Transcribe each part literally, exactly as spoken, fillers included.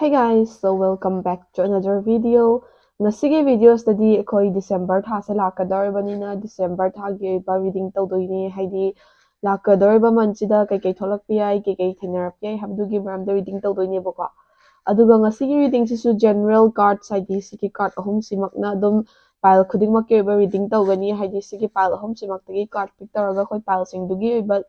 Hey guys, so welcome back to another video. ꯉꯁꯤꯒꯤ videoꯁꯤꯗꯗꯤ ꯑꯩꯈꯣꯏ December ꯊꯥꯁꯦ ꯂꯥꯛꯀꯗꯧꯔꯤꯕꯅꯤꯅ December ꯊꯥꯒꯤ ꯑꯣꯏꯕ reading ꯇꯧꯗꯣꯏꯅꯦ꯫ ꯍꯥꯏꯗꯤ ꯂꯥꯛꯀꯗꯧꯔꯤꯕ monthꯁꯤꯗ ꯀꯩꯀꯩ ꯊꯣꯛꯂꯛꯄ ꯌꯥꯏ, ꯀꯩꯀꯩ ꯊꯦꯡꯅꯔꯛꯄ ꯌꯥꯏ ꯍꯥꯏꯕꯗꯨꯒꯤ ꯃꯔꯝꯗ reading ꯇꯧꯗꯣꯏꯅꯦꯕꯀꯣ꯫ ꯑꯗꯨꯒ ꯉꯁꯤꯒꯤ readingꯁꯤꯁꯨ general cards, ꯍꯥꯏꯗꯤ ꯁꯤꯒꯤ card ꯑꯍꯨꯝꯁꯤꯃꯛꯅ ꯑꯗꯨꯝ pile ꯈꯨꯗꯤꯡꯃꯛꯀꯤ ꯑꯣꯏꯕ reading ꯇꯧꯒꯅꯤ꯫ ꯍꯥꯏꯗꯤ ꯁꯤꯒꯤ pile ꯑꯍꯨꯝꯁꯤꯃꯛꯇꯒꯤ card pick ꯇꯧꯔꯒ ꯑꯩꯈꯣꯏ pileꯁꯤꯡꯗꯨꯒꯤ ꯑꯣꯏꯕ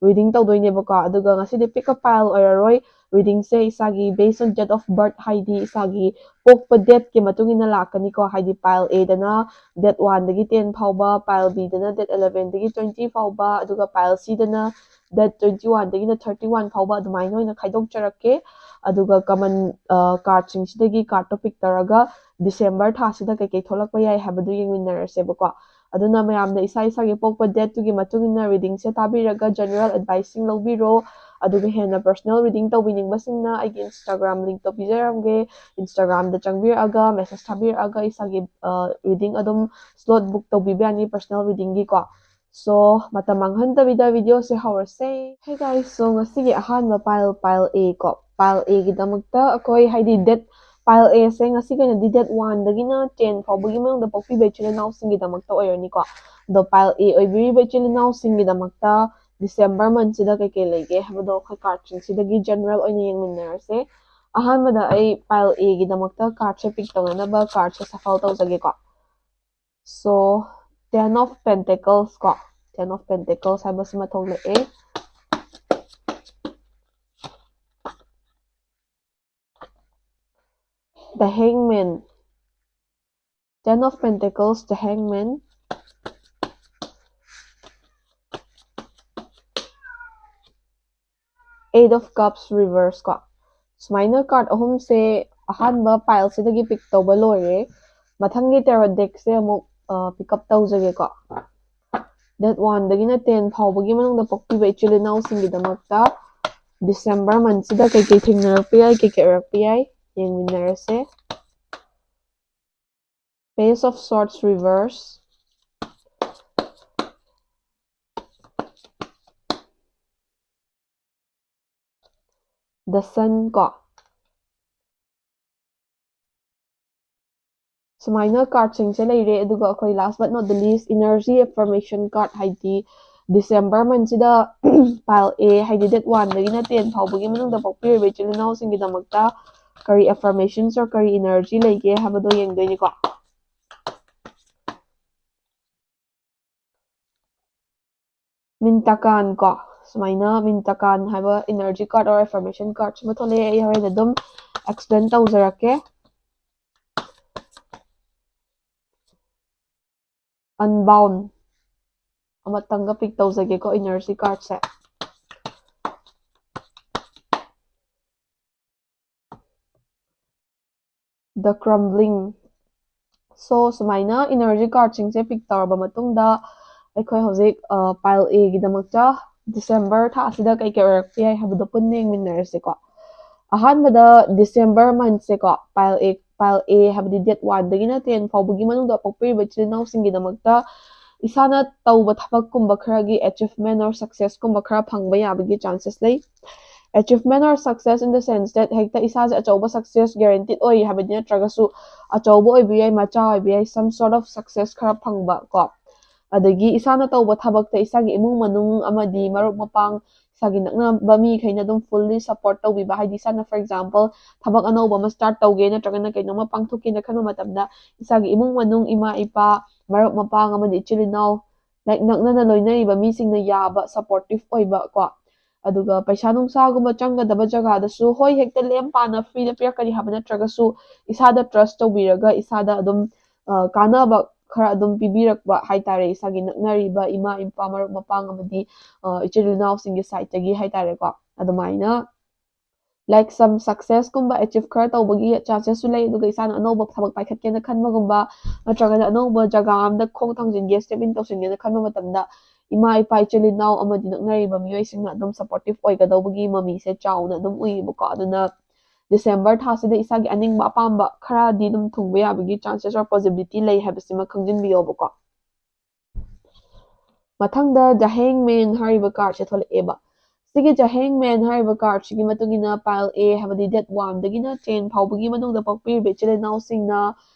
reading ꯇꯧꯗꯣꯏꯅꯦꯕꯀꯣ꯫ ꯑꯗꯨꯒ ꯉꯁꯤꯗꯤ pick a pile ꯑꯣꯏꯔꯔꯣꯏ, readingꯁꯦ ꯏꯁꯥꯒꯤ based on date of birth, ꯍꯥꯏꯗꯤ ꯏꯁꯥꯒꯤ ꯄꯣꯛꯄ dateꯀꯤ ꯃꯇꯨꯡ ꯏꯟꯅ ꯂꯥꯛꯀꯅꯤꯀꯣ꯫ ꯍꯥꯏꯗꯤ pile Aꯗꯅ date oneꯗꯒꯤ ten ꯐꯥꯎꯕ, pile Bꯗꯅ date elevenꯗꯒꯤ twenty ꯐꯥꯎꯕ, ꯑꯗꯨꯒ pile Cꯗꯅ date twenty oneꯗꯒꯤꯅ thirty one ꯐꯥꯎꯕ, ꯑꯗꯨꯃꯥꯏꯅ ꯑꯣꯏꯅ ꯈꯥꯏꯗꯣꯛꯆꯔꯛꯀꯦ꯫ ꯑꯗꯨꯒ common cardꯁꯤꯡꯁꯤꯗꯒꯤ cardꯇꯣ pick ꯇꯧꯔꯒ December ꯊꯥꯁꯤꯗ ꯀꯩꯀꯩ ꯊꯣꯛꯂꯛꯄ ꯌꯥꯏ ꯍꯥꯏꯕꯗꯨ ꯌꯦꯡꯃꯤꯟꯅꯔꯁꯦꯕꯀꯣ꯫ ꯑꯗꯨꯅ ꯃꯌꯥꯝꯅ ꯏꯁꯥ ꯏꯁꯥꯒꯤ ꯄꯣꯛꯄ dateꯇꯨꯒꯤ ꯃꯇꯨꯡ ꯏꯟꯅ readingꯁꯦ ꯇꯥꯕꯤꯔꯒ general adviceꯁꯤꯡ ꯂꯧꯕꯤꯔꯣ꯫ ꯑꯗꯨꯒ ꯍꯦꯟꯅ personal reading ꯇꯧꯕꯤꯅꯤꯡꯕꯁꯤꯡꯅ ꯑꯩꯒꯤ Instagram linkꯇꯣ ꯄꯤꯖꯔꯝꯒꯦ꯫ Instagramꯗ ꯆꯪꯕꯤꯔꯛꯑꯒ message ꯊꯥꯕꯤꯔꯛꯑꯒ ꯏꯁꯥꯒꯤ reading ꯑꯗꯨꯝ slot book ꯇꯧꯕꯤꯕ ꯌꯥꯅꯤ personal readingꯒꯤꯀꯣ꯫ So ꯃꯇꯝ ꯃꯥꯡꯍꯟꯗꯕꯤꯗ videoꯁꯦ ꯍꯧꯔꯁꯦ꯫ Hey guys, so ꯉꯁꯤꯒꯤ ꯑꯍꯥꯟꯕ pile, pile A ꯀꯣ꯫ Pile Aꯒꯤꯗꯃꯛꯇ ꯑꯩꯈꯣꯏ ꯍꯥꯏꯗꯤ date, pile Aꯁꯦ ꯉꯁꯤꯒꯤ ꯑꯣꯏꯅꯗꯤ date oneꯗꯒꯤꯅ ten ꯐꯥꯎꯕꯒꯤ ꯃꯅꯨꯡꯗ ꯄꯣꯛꯄꯤꯕ ꯏꯆꯤꯜ ꯏꯅꯥꯎꯁꯤꯡꯒꯤꯗꯃꯛꯇ ꯑꯣꯏꯔꯅꯤꯀꯣ꯫ ꯑꯗꯣ pile A ꯑꯣꯏꯕꯤꯔꯤꯕ ꯏꯆꯤꯜ ꯏꯅꯥꯎꯁꯤꯡꯒꯤꯗꯃꯛꯇ December monthꯁꯤꯗ ꯀꯩꯀꯩ ꯂꯩꯒꯦ ꯍꯥꯏꯕꯗꯣ ꯑꯩꯈꯣꯏ cardꯁꯤꯡꯁꯤꯗꯒꯤ general ꯑꯣꯏꯅ ꯌꯦꯡꯃꯤꯟꯅꯔꯁꯦ꯫ ꯑꯍꯥꯟꯕꯗ ꯑꯩ pile Aꯒꯤꯗꯃꯛꯇ cardꯁꯦ pick ꯇꯧꯅꯅꯕ cardꯁꯦ shuffle ꯇꯧꯖꯒꯦꯀꯣ꯫ So, Ten of Pentacles ꯀꯣ, Ten of Pentacles ꯍꯥꯏꯕꯁꯤꯃ ꯊꯣꯛꯂꯛꯑꯦ꯫ The Hangman, Ten of Pentacles, The Hangman, Eight of Cups reverse ꯀꯣ꯫ ꯁꯨꯃꯥꯏꯅ card ꯑꯍꯨꯝꯁꯦ ꯑꯍꯥꯟꯕ pileꯁꯤꯗꯒꯤ pick ꯇꯧꯕ ꯂꯣꯏꯔꯦ꯫ ꯃꯊꯪꯒꯤ tarot deckꯁꯦ ꯑꯃꯨꯛ pick up ꯇꯧꯖꯒꯦꯀꯣ꯫ Date oneꯗꯒꯤꯅ ten ꯐꯥꯎꯕꯒꯤ ꯃꯅꯨꯡꯗ ꯄꯣꯛꯄꯤꯕ ꯏꯆꯤꯜ ꯏꯅꯥꯎꯁꯤꯡꯒꯤꯗꯃꯛꯇ December monthꯁꯤꯗ ꯀꯩꯀꯩ ꯊꯦꯡꯅꯔꯛꯄ ꯌꯥꯏ, ꯀꯩꯀꯩ ꯑꯣꯏꯔꯛꯄ ꯌꯥꯏ, ꯌꯦꯡꯃꯤꯟꯅꯔꯁꯦ꯫ Page of Swords reverse, The Sun ꯀꯣ꯫ ꯁꯨꯃꯥꯏꯅ cardꯁꯤꯡꯁꯦ ꯂꯩꯔꯦ꯫ ꯑꯗꯨꯒ ꯑꯩꯈꯣꯏ last but not the least energy affirmation card, ꯍꯥꯏꯗꯤ December monthꯁꯤꯗ pile A, ꯍꯥꯏꯗꯤ date oneꯗꯒꯤꯅ ten ꯐꯥꯎꯕꯒꯤ ꯃꯅꯨꯡꯗ ꯄꯣꯛꯄꯤꯔꯤꯕ ꯏꯆꯤꯜ ꯏꯅꯥꯎꯁꯤꯡꯒꯤꯗꯃꯛꯇ ꯀꯔꯤ affirmations or ꯀꯔꯤ energy ꯂꯩꯒꯦ ꯍꯥꯏꯕꯗꯣ ꯌꯦꯡꯗꯣꯏꯅꯤꯀꯣ꯫ ꯃꯤꯟꯇꯀꯥꯟ ꯀꯣ, ꯁꯨꯃꯥꯏꯅ ꯃꯤꯟꯇꯀꯥꯟ ꯍꯥꯏꯕ energy card or affirmation card ꯁꯤꯃ ꯊꯣꯛꯂꯛꯑꯦ꯫ ꯑꯩ ꯍꯣꯔꯦꯟ ꯑꯗꯨꯝ explain ꯇꯧꯖꯔꯛꯀꯦ꯫ Unbound ꯑꯃꯇꯪꯒ pick ꯇꯧꯖꯒꯦꯀꯣ energy cardꯁꯦ꯫ The Crumbling. So ꯁꯨꯃꯥꯏꯅ energy cardꯁꯤꯡꯁꯦ pick ꯇꯧꯔꯕ ꯃꯇꯨꯡꯗ ꯑꯩꯈꯣꯏ ꯍꯧꯖꯤꯛ pile Aꯒꯤꯗꯃꯛꯇ December ꯊꯥ ꯑꯁꯤꯗ ꯀꯩ ꯀꯩ ꯑꯣꯏꯔꯛꯄ ꯌꯥꯏ ꯍꯥꯏꯕꯗꯣ ꯄꯨꯟꯅ ꯌꯦꯡꯃꯤꯟꯅꯔꯁꯤꯀꯣ꯫ ꯑꯍꯥꯟꯕꯗ December monthꯁꯦꯀꯣ, pile A, pile A ꯍꯥꯏꯕꯗꯤ date oneꯗꯒꯤꯅ ten ꯐꯥꯎꯕꯒꯤ ꯃꯅꯨꯡꯗ ꯄꯣꯛꯄꯤꯔꯤꯕ ꯏꯆꯤꯜ ꯏꯅꯥꯎꯁꯤꯡꯒꯤꯗꯃꯛꯇ ꯏꯁꯥꯅ ꯇꯧꯕ ꯊꯕꯛꯀꯨꯝꯕ ꯈꯔꯒꯤ achievement or successꯀꯨꯝꯕ ꯈꯔ ꯐꯪꯕ ꯌꯥꯕꯒꯤ chances ꯂꯩ꯫ Achievement or success in the sense that ꯍꯦꯛꯇ ꯏꯁꯥꯁꯦ ꯑꯆꯧꯕ success guaranteed ꯑꯣꯏ ꯍꯥꯏꯕꯗꯤ ꯅꯠꯇ꯭ꯔꯒꯁꯨ, ꯑꯆꯧꯕ ꯑꯣꯏꯕ ꯌꯥꯏ, ꯃꯆꯥ ꯑꯣꯏꯕ ꯌꯥꯏ, some sort of success ꯈꯔ ꯐꯪꯕ ꯀꯣ꯫ ꯑꯗꯒꯤ ꯏꯁꯥꯅ ꯇꯧꯕ ꯊꯕꯛꯇ ꯏꯁꯥꯒꯤ ꯏꯃꯨꯡ ꯃꯅꯨꯡ ꯑꯃꯗꯤ ꯃꯔꯨꯞ ꯃꯄꯥꯡ, ꯏꯁꯥꯒꯤ ꯅꯛꯅꯕ ꯃꯤꯈꯩꯅ ꯑꯗꯨꯝ fully support ꯇꯧꯕꯤꯕ, ꯍꯥꯏꯗꯤ ꯏꯁꯥꯅ, for example, ꯊꯕꯛ ꯑꯅꯧꯕ ꯑꯃ start ꯇꯧꯒꯦ ꯅꯠꯇ꯭ꯔꯒꯅ ꯀꯩꯅꯣꯝꯃ ꯄꯥꯡꯊꯣꯛꯀꯦꯅ ꯈꯟꯕ ꯃꯇꯝꯗ ꯏꯁꯥꯒꯤ ꯏꯃꯨꯡ ꯃꯅꯨꯡ, ꯏꯃꯥ ꯏꯄꯥ, ꯃꯔꯨꯞ ꯃꯄꯥꯡ ꯑꯃꯗꯤ ꯏꯆꯤꯜ ꯏꯅꯥꯎ, like, ꯅꯛꯅꯅ ꯂꯣꯏꯅꯔꯤꯕ ꯃꯤꯁꯤꯡꯅ ꯌꯥꯕ, supportive ꯑꯣꯏꯕ ꯀꯣ꯫ ꯑꯗꯨꯒ ꯄꯩꯁꯥ ꯅꯨꯡꯁꯥꯒꯨꯝꯕ ꯆꯪꯒꯗꯕ ꯖꯒꯥꯗꯁꯨ, ꯍꯣꯏ, ꯍꯦꯛꯇ ꯂꯦꯝ ꯄꯥꯅ freeꯗ ꯄꯤꯔꯛꯀꯅꯤ ꯍꯥꯏꯕ ꯅꯠꯇ꯭ꯔꯒꯁꯨ, ꯏꯁꯥꯗ trust ꯇꯧꯕꯤꯔꯒ ꯏꯁꯥꯗ ꯑꯗꯨꯝ, ꯑ, ꯀꯥꯟꯅꯕ ꯈꯔ ꯑꯗꯨꯝ ꯄꯤꯕꯤꯔꯛꯄ ꯍꯥꯏꯇꯥꯔꯦ, ꯏꯁꯥꯒꯤ ꯅꯛꯅꯔꯤꯕ ꯏꯃꯥ ꯏꯄꯥ, ꯃꯔꯨꯞ ꯃꯄꯥꯡ ꯑꯃꯗꯤ, ꯑ, ꯏꯆꯤꯜ ꯏꯅꯥꯎꯁꯤꯡꯒꯤ sideꯇꯒꯤ ꯍꯥꯏꯇꯥꯔꯦꯀꯣ꯫ ꯑꯗꯨꯃꯥꯏꯅ, like, some successꯀꯨꯝꯕ achieve ꯈꯔ ꯇꯧꯕꯒꯤ chances ꯁꯨ ꯂꯩ꯫ ꯑꯗꯨꯒ ꯏꯁꯥꯅ ꯑꯅꯧꯕ ꯊꯕꯛ ꯄꯥꯏꯈꯠꯀꯦꯅ ꯈꯟꯕꯒꯨꯝꯕ, ꯅꯠꯇ꯭ꯔꯒꯅ ꯑꯅꯧꯕ ꯖꯒꯥ ꯑꯃꯗ ꯈꯣꯡ ꯊꯥꯡꯖꯤꯟꯒꯦ, step in ꯇꯧꯁꯤꯟꯒꯦꯅ ꯈꯟꯕ ꯃꯇꯝꯗ ꯏꯃꯥ ꯏꯄꯥ, ꯏꯆꯤꯜ ꯏꯅꯥꯎ ꯑꯃꯗꯤ ꯅꯛꯅꯔꯤꯕ ꯃꯤꯑꯣꯏꯁꯤꯡꯅ ꯑꯗꯨꯝ supportive ꯑꯣꯏꯒꯗꯧꯕꯒꯤ ꯃꯃꯤꯁꯦ ꯆꯥꯎꯅ ꯑꯗꯨꯝ ꯎꯏꯌꯦꯕꯀꯣ꯫ ꯑꯗꯨꯅ December ꯊꯥꯁꯤꯗ ꯏꯁꯥꯒꯤ ꯑꯅꯤꯡꯕ ꯑꯄꯥꯝꯕ ꯈꯔꯗꯤ ꯑꯗꯨꯝ ꯊꯨꯡꯕ ꯌꯥꯕꯒꯤ chances or possibility ꯂꯩ ꯍꯥꯏꯕꯁꯤꯃ ꯈꯪꯖꯤꯟꯕꯤꯌꯣꯕꯀꯣ꯫ ꯃꯊꯪꯗ The Hangman ꯍꯥꯏꯔꯤꯕ cardꯁꯦ ꯊꯣꯛꯂꯛꯑꯦꯕ꯫ ꯁꯤꯒꯤ The Hangman ꯍꯥꯏꯔꯤꯕ cardꯁꯤꯒꯤ ꯃꯇꯨꯡ ꯏꯟꯅ pile A, ꯍꯥꯏꯕꯗꯤ date oneꯗꯒꯤꯅ ten ꯐꯥꯎꯕꯒꯤ ꯃꯅꯨꯡꯗ ꯄꯣꯛꯄꯤꯔꯤꯕ ꯏꯆꯤꯜ ꯏꯅꯥꯎꯁꯤꯡꯅ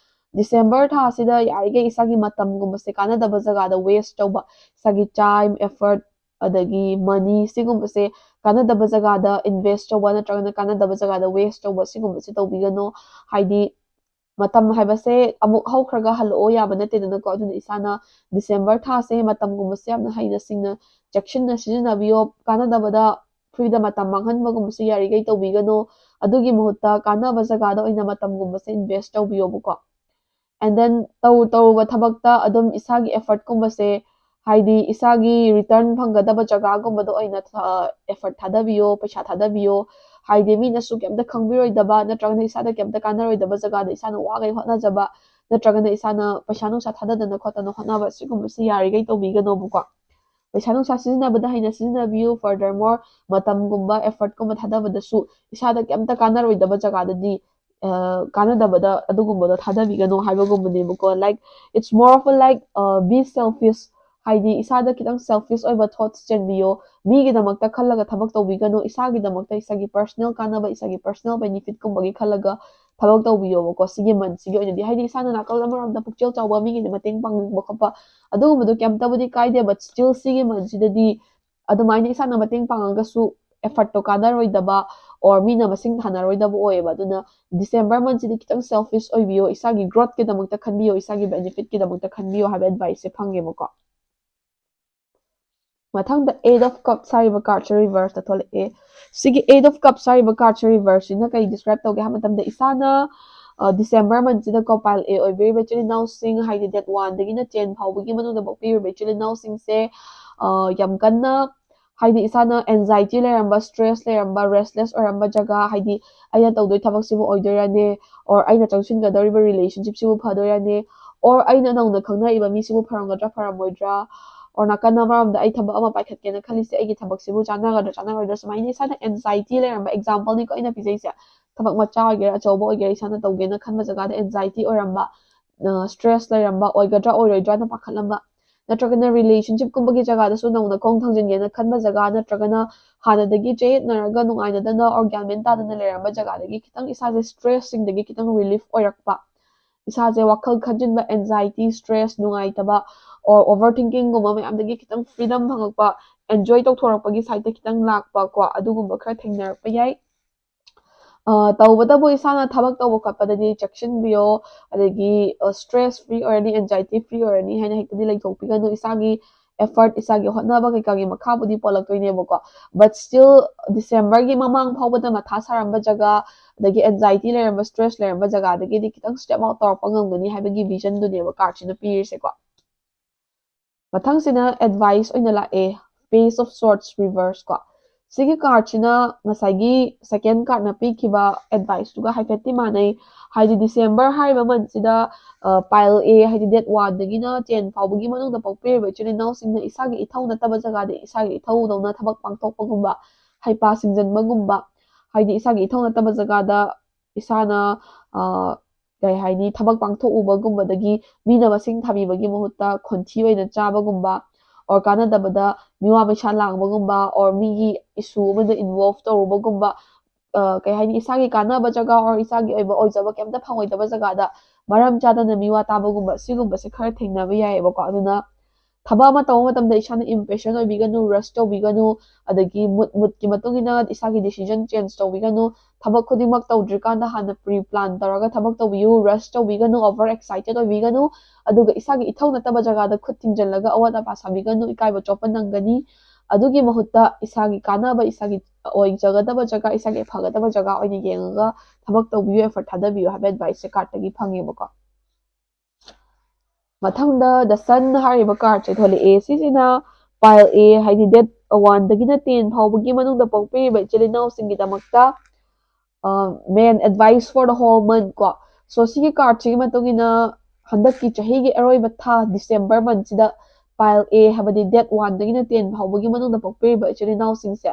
December ꯊꯥꯁꯤꯗ ꯌꯥꯔꯤꯈꯩ ꯏꯁꯥꯒꯤ ꯃꯇꯝꯒꯨꯝꯕꯁꯦ ꯀꯥꯟꯅꯗꯕ ꯖꯒꯥꯗ waste ꯇꯧꯕ, ꯏꯁꯥꯒꯤ time, effort, ꯑꯗꯒꯤ money ꯁꯤꯒꯨꯝꯕꯁꯦ ꯀꯥꯟꯅꯗꯕ ꯖꯒꯥꯗ invest ꯇꯧꯕ ꯅꯠꯇ꯭ꯔꯒꯅ ꯀꯥꯟꯅꯗꯕ ꯖꯒꯥꯗ waste ꯇꯧꯕ, ꯁꯤꯒꯨꯝꯕꯁꯦ ꯇꯧꯕꯤꯒꯅꯨ꯫ ꯍꯥꯏꯗꯤ ꯃꯇꯝ ꯍꯥꯏꯕꯁꯦ ꯑꯃꯨꯛ ꯍꯧꯈ꯭ꯔꯒ ꯍꯜꯂꯛꯑꯣ ꯌꯥꯕ ꯅꯠꯇꯦꯗꯅꯀꯣ꯫ ꯑꯗꯨꯅ ꯏꯁꯥꯅ December ꯊꯥꯁꯦ ꯃꯇꯝꯒꯨꯝꯕꯁꯦ ꯌꯥꯝꯅ ꯍꯩꯅ ꯁꯤꯡꯅ ꯆꯦꯛꯁꯤꯟꯅ ꯁꯤꯖꯤꯟꯅꯕꯤꯌꯣ꯫ ꯀꯥꯟꯅꯗꯕꯗ, free ꯗ ꯃꯇꯝ ꯃꯥꯡꯍꯟꯕꯒꯨꯝꯕꯁꯦ ꯌꯥꯔꯤꯈꯩ ꯇꯧꯕꯤꯒꯅꯨ꯫ ꯑꯗꯨꯒꯤ ꯃꯍꯨꯠꯇ ꯀꯥꯟꯅꯕ ꯖꯒꯥꯗ ꯑꯣꯏꯅ ꯃꯇꯝꯒꯨꯝꯕꯁꯦ invest ꯇꯧꯕꯤꯌꯣꯕꯀꯣ꯫ And then ꯇꯧ ꯇꯧꯔꯨꯕ ꯊꯕꯛꯇ ꯑꯗꯨꯝ ꯏꯁꯥꯒꯤ effort ꯀꯨꯝꯕꯁꯦ, ꯍꯥꯏꯗꯤ ꯏꯁꯥꯒꯤ return ꯐꯪꯒꯗꯕ ꯖꯒꯥꯒꯨꯝꯕꯗ ꯑꯣꯏꯅ ꯊ- effort ꯊꯥꯗꯕꯤꯌꯣ, ꯄꯩꯁꯥ ꯊꯥꯗꯕꯤꯌꯣ꯫ ꯍꯥꯏꯗꯤ ꯃꯤꯅꯁꯨ ꯀꯩꯝꯇ ꯈꯪꯕꯤꯔꯣꯏꯗꯕ ꯅꯠꯇ꯭ꯔꯒꯅ ꯏꯁꯥꯗ ꯀꯩꯝꯇ ꯀꯥꯟꯅꯔꯣꯏꯗꯕ ꯖꯒꯥꯗ ꯏꯁꯥꯅ ꯋꯥꯈꯩ ꯍꯣꯠꯅꯖꯕ ꯅꯠꯇ꯭ꯔꯒꯅ ꯏꯁꯥꯅ ꯄꯩꯁꯥ ꯅꯨꯡꯁꯥ ꯊꯥꯗꯗꯅ ꯈꯣꯠꯇꯅ ꯍꯣꯠꯅꯕ, ꯁꯤꯒꯨꯝꯕꯁꯤ ꯌꯥꯔꯤꯈꯩ ꯇꯧꯕꯤꯒꯅꯣꯕꯀꯣ꯫ ꯄꯩꯁꯥ ꯅꯨꯡꯁꯥ ꯁꯤꯖꯤꯟꯅꯕꯗ ꯍꯩꯅ ꯁꯤꯖꯤꯟꯅꯕꯤꯌꯨ꯫ Furthermore, ꯃꯇꯝꯒꯨꯝꯕ, effort ꯀꯨꯝꯕ ꯊꯥꯗꯕꯗꯁꯨ ꯏꯁꯥꯗ ꯀꯩꯝꯇ ꯀꯥꯟꯅꯔꯣꯏꯗꯕ ꯖꯒꯥꯗꯗꯤ, ꯑ, ꯀꯥꯟꯅꯗꯕꯗ ꯑꯗꯨꯒꯨꯝꯕꯗꯣ ꯊꯥꯗꯕꯤꯒꯅꯣ ꯍꯥꯏꯕꯒꯨꯝꯕꯅꯦꯕꯀꯣ꯫ Like, it's more of a, like, uh, be selfish. ꯍꯥꯏꯗꯤ ꯏꯁꯥꯗ ꯈꯤꯇꯪ selfish ꯑꯣꯏꯕ thoughts ꯆꯦꯟꯕꯤꯌꯣ꯫ ꯃꯤꯒꯤꯗꯃꯛꯇ ꯈꯜꯂꯒ ꯊꯕꯛ ꯇꯧꯕꯤꯒꯅꯨ꯫ ꯏꯁꯥꯒꯤꯗꯃꯛꯇ, ꯏꯁꯥꯒꯤ personal ꯀꯥꯟꯅꯕ, ꯏꯁꯥꯒꯤ personal benefit ꯀꯨꯝꯕꯒꯤ ꯈꯜꯂꯒ ꯊꯕꯛ ꯇꯧꯕꯤꯌꯣꯕꯀꯣ꯫ ꯁꯤꯒꯤ month ꯁꯤꯒꯤ ꯑꯣꯏꯅꯗꯤ, ꯍꯥꯏꯗꯤ ꯏꯁꯥꯅ ꯅꯥꯀꯜ ꯑꯃꯔꯣꯝꯗ ꯄꯨꯛꯆꯦꯜ ꯆꯥꯎꯕ, ꯃꯤꯒꯤꯗꯤ ꯃꯇꯦꯡ ꯄꯥꯡꯅꯤꯡꯕ ꯈꯣꯠꯄ, ꯑꯗꯨꯒꯨꯝꯕꯗꯣ ꯀꯩꯝꯇꯕꯨꯗꯤ ꯀꯥꯏꯗꯦ, but still ꯁꯤꯒꯤ month ꯁꯤꯗꯗꯤ ꯑꯗꯨꯃꯥꯏꯅ ꯏꯁꯥꯅ ꯃꯇꯦꯡ ꯄꯥꯡꯉꯒꯁꯨ effort ꯇꯣ ꯀꯥꯟꯅꯔꯣꯏꯗꯕ, or ꯃꯤꯅ ꯃꯁꯤꯡ ꯊꯥꯅꯔꯣꯏꯗꯕ ꯑꯣꯏꯌꯦꯕ꯫ ꯑꯗꯨꯅ December month ꯁꯤꯗꯤ ꯈꯤꯇꯪ selfish ꯑꯣꯏꯕꯤꯌꯣ, ꯏꯁꯥꯒꯤ growth ꯀꯤꯗꯃꯛꯇ ꯈꯟꯕꯤꯌꯣ, ꯏꯁꯥꯒꯤ benefit ꯀꯤꯗꯃꯛꯇ ꯈꯟꯕꯤꯌꯣ ꯍꯥꯏꯕ advice ꯁꯦ ꯐꯪꯉꯦꯕꯀꯣ꯫ ꯃꯊꯪꯗ Eight of Cups ꯍꯥꯏꯔꯤꯕ card ꯁꯦ reverse ꯇ ꯊꯣꯛꯂꯛꯑꯦ꯫ ꯁꯤꯒꯤ Eight of Cups ꯍꯥꯏꯔꯤꯕ card ꯁꯦ reverse ꯁꯤꯅ ꯀꯩ describe ꯇꯧꯒꯦ ꯍꯥꯏꯕ ꯃꯇꯝꯗ, ꯏꯁꯥꯅ, ꯑ, December month ꯁꯤꯗ ꯀꯣ pile A ꯑꯣꯏꯕꯤꯔꯤꯕ ꯏꯆꯤꯜ ꯏꯅꯥꯎꯁꯤꯡ, ꯍꯥꯏꯗꯤ date one ꯗꯒꯤꯅ ten ꯐꯥꯎꯕꯒꯤ ꯃꯅꯨꯡꯗ ꯄꯣꯛꯄꯤꯔꯤꯕ ꯏꯆꯤꯜ ꯏꯅꯥꯎꯁꯤꯡꯁꯦ, ꯑ, ꯌꯥꯝ ꯀꯟꯅ, ꯍꯥꯏꯗꯤ ꯏꯁꯥꯅ anxiety ꯂꯩꯔꯝꯕ, stress ꯂꯩꯔꯝꯕ, restless ꯑꯣꯏꯔꯝꯕ ꯖꯒꯥ, ꯍꯥꯏꯗꯤ ꯑꯩꯅ ꯇꯧꯗꯣꯏ ꯊꯕꯛꯁꯤꯕꯨ ꯑꯣꯏꯗꯣꯏꯔꯅꯦ, or ꯑꯩꯅ ꯆꯪꯁꯤꯟꯒꯗꯧꯔꯤꯕ relationship ꯁꯤꯕꯨ ꯐꯗꯣꯏꯔꯅꯦ, or ꯑꯩꯅ ꯅꯧꯅ ꯈꯪꯅꯔꯤꯕ ꯃꯤꯁꯤꯕꯨ ꯐꯔꯝꯒꯗ꯭ꯔꯥ ꯐꯔꯝꯃꯣꯏꯗ꯭ꯔꯥ, or ꯅꯥꯀꯟ ꯑꯃꯔꯣꯝꯗ ꯑꯩ ꯊꯕꯛ ꯑꯃ ꯄꯥꯏꯈꯠꯀꯦꯅ ꯈꯜꯂꯤꯁꯦ, ꯑꯩꯒꯤ ꯊꯕꯛꯁꯤꯕꯨ ꯆꯥꯟꯅꯒꯗ꯭ꯔꯥ ꯆꯥꯟꯅꯔꯣꯏꯗ꯭ꯔꯥ, ꯁꯨꯃꯥꯏꯅ ꯏꯁꯥꯅ anxiety ꯂꯩꯔꯝꯕ, example ꯅꯤꯀꯣ ꯑꯩꯅ ꯄꯤꯖꯩꯁꯦ, ꯊꯕꯛ ꯃꯆꯥ ꯑꯣꯏꯒꯦꯔꯥ ꯑꯆꯧꯕ ꯑꯣꯏꯒꯦꯔꯥ, ꯏꯁꯥꯅ ꯇꯧꯒꯦꯅ ꯈꯟꯕ ꯖꯒꯥꯗ anxiety ꯑꯣꯏꯔꯝꯕ, ꯑ, stress ꯂꯩꯔꯝꯕ, ꯑꯣꯏꯒꯗ꯭ꯔꯥ ꯑꯣꯏꯔꯣꯏꯗ꯭ꯔꯥꯅ ꯄꯥꯈꯠꯂꯝꯕ, ꯅꯠꯇ꯭ꯔꯒꯅ relationship ꯀꯨꯝꯕꯒꯤ ꯖꯒꯥꯗꯁꯨ ꯅꯧꯅ ꯈꯣꯡ ꯊꯥꯡꯖꯤꯟꯒꯦꯅ ꯈꯟꯕ ꯖꯒꯥ, ꯅꯠꯇ꯭ꯔꯒꯅ ꯍꯥꯟꯅꯗꯒꯤ ꯆꯌꯦꯠꯅꯔꯒ ꯅꯨꯡꯉꯥꯏꯅꯗꯅ or ꯒ꯭ꯌꯥꯟ ꯃꯦꯟ ꯇꯥꯗꯅ ꯂꯩꯔꯝꯕ ꯖꯒꯥꯗꯒꯤ ꯈꯤꯇꯪ ꯏꯁꯥꯁꯦ stress ꯁꯤꯡꯗꯒꯤ ꯈꯤꯇꯪ relief ꯑꯣꯏꯔꯛꯄ, ꯏꯁꯥꯁꯦ ꯋꯥꯈꯜ ꯈꯟꯖꯤꯟꯕ, anxiety, stress, ꯅꯨꯡꯉꯥꯏꯇꯕ, or overthinkingꯒꯨꯝꯕ ꯃꯌꯥꯝꯗꯒꯤ ꯈꯤꯇꯪ freedom ꯐꯪꯉꯛꯄ, enjoy ꯇꯧꯊꯣꯔꯛꯄꯒꯤ sideꯇ ꯈꯤꯇꯪ ꯂꯥꯛꯄ ꯀꯣ, ꯑꯗꯨꯒꯨꯝꯕ ꯈꯔ ꯊꯦꯡꯅꯔꯛꯄ ꯌꯥꯏ꯫ ꯑ, ꯇꯧꯕꯇꯕꯨ ꯏꯁꯥꯅ ꯊꯕꯛ ꯇꯧꯕ ꯈꯣꯠꯄꯗꯗꯤ ꯆꯦꯛꯁꯤꯟꯕꯤꯌꯣ꯫ ꯑꯗꯒꯤ, ꯑ, stress free ꯑꯣꯏꯔꯅꯤ, anxiety free ꯑꯣꯏꯔꯅꯤ ꯍꯥꯏꯅ ꯍꯦꯛꯇꯗꯤ ꯂꯩꯊꯣꯛꯄꯤꯒꯅꯨ꯫ ꯏꯁꯥꯒꯤ effort, ꯏꯁꯥꯒꯤ ꯍꯣꯠꯅꯕ ꯀꯩꯀꯥꯒꯤ ꯃꯈꯥꯕꯨꯗꯤ ꯄꯣꯜꯂꯛꯇꯣꯏꯅꯦꯕꯀꯣ꯫ But still, Decemberꯒꯤ ꯃꯃꯥꯡ ꯐꯥꯎꯕꯗ ꯃꯊꯥ ꯁꯥꯔꯝꯕ ꯖꯒꯥ, ꯑꯗꯒꯤ anxiety ꯂꯩꯔꯝꯕ, stress ꯂꯩꯔꯝꯕ ꯖꯒꯥꯗꯒꯤꯗꯤ ꯈꯤꯇꯪ step out ꯇꯧꯔꯛꯄ ꯉꯝꯒꯅꯤ ꯍꯥꯏꯕꯒꯤ visionꯗꯨꯅꯦꯕ cardꯁꯤꯅ ꯄꯤꯔꯤꯁꯦꯀꯣ꯫ ꯃꯊꯪꯁꯤꯅ advice ꯑꯣꯏꯅ ꯂꯥꯛꯑꯦ, Page of Swords reverse ꯀꯣ꯫ ꯁꯤꯒꯤ cardꯁꯤꯅ ꯉꯁꯥꯏꯒꯤ second cardꯅ ꯄꯤꯈꯤꯕ adviceꯇꯨꯒ ꯍꯥꯏꯐꯦꯠꯇꯤ ꯃꯥꯟꯅꯩ꯫ ꯍꯥꯏꯗꯤ December ꯍꯥꯏꯔꯤꯕ monthꯁꯤꯗ, ꯑ, pile A, ꯍꯥꯏꯗꯤ date oneꯗꯒꯤꯅ ten ꯐꯥꯎꯕꯒꯤ ꯃꯅꯨꯡꯗ ꯄꯣꯛꯄꯤꯔꯤꯕ ꯏꯆꯤꯜ ꯏꯅꯥꯎꯁꯤꯡꯅ ꯏꯁꯥꯒꯤ ꯏꯊꯧ ꯅꯠꯇꯕ ꯖꯒꯥꯗ ꯏꯁꯥꯒꯤ ꯏꯊꯧꯗꯧꯅ ꯊꯕꯛ ꯄꯥꯡꯊꯣꯛꯄꯒꯨꯝꯕ, ꯍꯩꯄꯥ ꯁꯤꯡꯖꯟꯕꯒꯨꯝꯕ, ꯍꯥꯏꯗꯤ ꯏꯁꯥꯒꯤ ꯏꯊꯧ ꯅꯠꯇꯕ ꯖꯒꯥꯗ ꯏꯁꯥꯅ, ꯑ, ꯀꯩ ꯍꯥꯏꯅꯤ, ꯊꯕꯛ ꯄꯥꯡꯊꯣꯛꯎꯕꯒꯨꯝꯕꯗꯒꯤ ꯃꯤꯅ ꯃꯁꯤꯡ ꯊꯥꯕꯤꯕꯒꯤ ꯃꯍꯨꯠꯇ ꯈꯣꯟꯊꯤ ꯑꯣꯏꯅ ꯆꯥꯕꯒꯨꯝꯕ, or ꯀꯥꯟꯅꯗꯕꯗ ꯃꯤꯋꯥ ꯃꯩꯁꯥ ꯂꯥꯡꯕꯒꯨꯝꯕ, or ꯃꯤꯒꯤ issue ꯑꯃꯗ involve ꯇꯧꯔꯨꯕꯒꯨꯝꯕ, ꯑ, ꯀꯩ ꯍꯥꯏꯅꯤ, ꯏꯁꯥꯒꯤ ꯀꯥꯟꯅꯕ ꯖꯒꯥ or ꯏꯁꯥꯒꯤ ꯑꯣꯏꯕ ꯑꯣꯏꯖꯕ ꯀꯩꯝꯇ ꯐꯪꯉꯣꯏꯗꯕ ꯖꯒꯥꯗ ꯃꯔꯝ ꯆꯥꯗꯅ ꯃꯤꯋꯥ ꯇꯥꯕꯒꯨꯝꯕ, ꯁꯤꯒꯨꯝꯕꯁꯦ ꯈꯔ ꯊꯦꯡꯅꯕ ꯌꯥꯏꯌꯦꯕꯀꯣ꯫ ꯑꯗꯨꯅ ꯊꯕꯛ ꯑꯃ ꯇꯧꯕ ꯃꯇꯝꯗ ꯏꯁꯥꯅ impatient ꯑꯣꯏꯕꯤꯒꯅꯨ, rush ꯇꯧꯕꯤꯒꯅꯨ, ꯑꯗꯒꯤ mood, moodꯀꯤ ꯃꯇꯨꯡ ꯏꯟꯅ ꯏꯁꯥꯒꯤ decision change ꯇꯧꯕꯤꯒꯅꯨ꯫ ꯊꯕꯛ ꯈꯨꯗꯤꯡꯃꯛ ꯇꯧꯗ꯭ꯔꯤꯀꯥꯟꯗ ꯍꯥꯟꯅ pre plan ꯇꯧꯔꯒ ꯊꯕꯛ ꯇꯧꯕꯤꯌꯨ, rush ꯇꯧꯕꯤꯒꯅꯨ, over excited ꯑꯣꯏꯕꯤꯒꯅꯨ꯫ ꯑꯗꯨꯒ ꯏꯁꯥꯒꯤ ꯏꯊꯧ ꯅꯠꯇꯕ ꯖꯒꯥꯗ ꯈꯨꯠ ꯊꯤꯡꯖꯤꯜꯂꯒ ꯑꯋꯥꯠ ꯑꯄꯥ ꯁꯥꯕꯤꯒꯅꯨ, ꯏꯀꯥꯏꯕ ꯆꯣꯞꯄ ꯅꯪꯒꯅꯤ꯫ ꯑꯗꯨꯒꯤ ꯃꯍꯨꯠꯇ ꯏꯁꯥꯒꯤ ꯀꯥꯟꯅꯕ, ꯏꯁꯥꯒꯤ ꯑꯣꯏꯖꯒꯗꯕ ꯖꯒꯥ, ꯏꯁꯥꯒꯤ ꯐꯒꯗꯕ ꯖꯒꯥ ꯑꯣꯏꯅ ꯌꯦꯡꯉꯒ ꯊꯕꯛ ꯇꯧꯕꯤꯌꯨ, effort ꯊꯥꯗꯕꯤꯌꯨ ꯍꯥꯏꯕ adviceꯁꯦ cardꯇꯒꯤ ꯐꯪꯉꯦꯕꯀꯣ꯫ ꯃꯊꯪꯗ The Sun ꯍꯥꯏꯔꯤꯕ cardꯁꯦ ꯊꯣꯛꯂꯛꯑꯦ꯫ ꯁꯤꯁꯤꯅ pile A, ꯍꯥꯏꯗꯤ date oneꯗꯒꯤꯅ ten ꯐꯥꯎꯕꯒꯤ ꯃꯅꯨꯡꯗ ꯄꯣꯛꯄꯤꯔꯤꯕ ꯏꯆꯤꯜ ꯏꯅꯥꯎꯁꯤꯡꯒꯤꯗꯃꯛꯇ, ꯑ, main advice for the whole month ꯀꯣ꯫ So ꯁꯤꯒꯤ cardꯁꯤꯒꯤ ꯃꯇꯨꯡ ꯏꯟꯅ ꯍꯟꯗꯛꯀꯤ ꯆꯍꯤꯒꯤ ꯑꯔꯣꯏꯕ ꯊꯥ December monthꯁꯤꯗ pile A, ꯍꯥꯏꯕꯗꯤ date oneꯗꯒꯤꯅ ten ꯐꯥꯎꯕꯒꯤ ꯃꯅꯨꯡꯗ ꯄꯣꯛꯄꯤꯔꯤꯕ ꯏꯆꯤꯜ ꯏꯅꯥꯎꯁꯤꯡꯁꯦ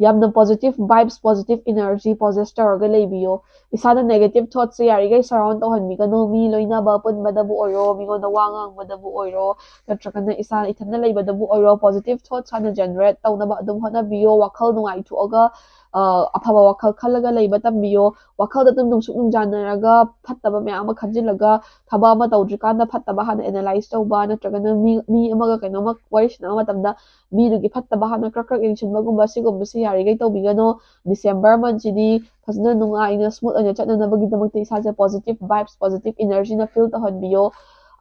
ꯌꯥꯝꯅ positive vibes, positive energy possess ꯇꯧꯔꯒ ꯂꯩꯕꯤꯌꯣ꯫ ꯏꯁꯥꯗ negative thoughtꯁꯦ ꯌꯥꯔꯤꯈꯩ surround ꯇꯧꯍꯟꯕꯤꯒꯅꯨ꯫ ꯃꯤ ꯂꯣꯏꯅꯕ ꯄꯨꯟꯕꯗꯕꯨ ꯑꯣꯏꯔꯣ, ꯃꯤꯉꯣꯟꯗ ꯋꯥ ꯉꯥꯡꯕꯗꯕꯨ ꯑꯣꯏꯔꯣ, ꯅꯠꯇ꯭ꯔꯒꯅ ꯏꯁꯥ ꯏꯊꯟꯗ ꯂꯩꯕꯗꯕꯨ ꯑꯣꯏꯔꯣ, positive thoughts ꯍꯥꯟꯅ generate ꯇꯧꯅꯕ ꯑꯗꯨꯝ ꯍꯣꯠꯅꯕꯤꯌꯣ꯫ ꯋꯥꯈꯜ ꯅꯨꯡꯉꯥꯏꯊꯣꯛꯑꯒ, ꯑꯐꯕ ꯋꯥꯈꯜ ꯈꯜꯂꯒ ꯂꯩꯕ ꯇꯝꯕꯤꯌꯣ꯫ ꯋꯥꯈꯜꯗ ꯑꯗꯨꯝ ꯅꯨꯡꯁꯨꯛ ꯅꯨꯡꯖꯥꯟꯅꯔꯒ ꯐꯠꯇꯕ ꯃꯌꯥꯝ ꯑꯃ ꯈꯟꯖꯤꯜꯂꯒ ꯊꯕꯛ ꯑꯃ ꯇꯧꯗ꯭ꯔꯤꯀꯥꯟꯗ ꯐꯠꯇꯕ ꯍꯥꯟꯅ ꯑꯦꯅꯥꯂꯥꯏꯁ ꯇꯧꯕ, ꯅꯠꯇ꯭ꯔꯒꯅ ꯃꯤ ꯃꯤ ꯑꯃꯒ ꯀꯩꯅꯣꯝꯃ ꯋꯥꯔꯤ ꯁꯥꯟꯅꯕ ꯃꯇꯝꯗ ꯃꯤꯗꯨꯒꯤ ꯐꯠꯇꯕ ꯍꯥꯟꯅ ꯀ꯭ꯔꯛ ꯀ꯭ꯔꯛ ꯌꯦꯡꯁꯤꯟꯕꯒꯨꯝꯕ, ꯁꯤꯒꯨꯝꯕꯁꯤ ꯌꯥꯔꯤꯈꯩ ꯇꯧꯕꯤꯒꯅꯣ꯫ ꯗꯤꯁꯦꯝꯕꯔ ꯃꯟꯁꯤꯗꯤ ꯐꯖꯅ ꯅꯨꯡꯉꯥꯏꯅ ꯁ꯭ꯃꯨꯠ ꯑꯣꯏꯅ ꯆꯠꯅꯅꯕꯒꯤꯗꯃꯛꯇ ꯏꯁꯥꯁꯦ ꯄꯣꯖꯤꯇꯤꯞ ꯚꯥꯏꯕꯁ, ꯄꯣꯖꯤꯇꯤꯞ ꯏꯅꯔꯖꯤꯅ ꯐꯤꯜ ꯇꯧꯍꯟꯕꯤꯌꯣ꯫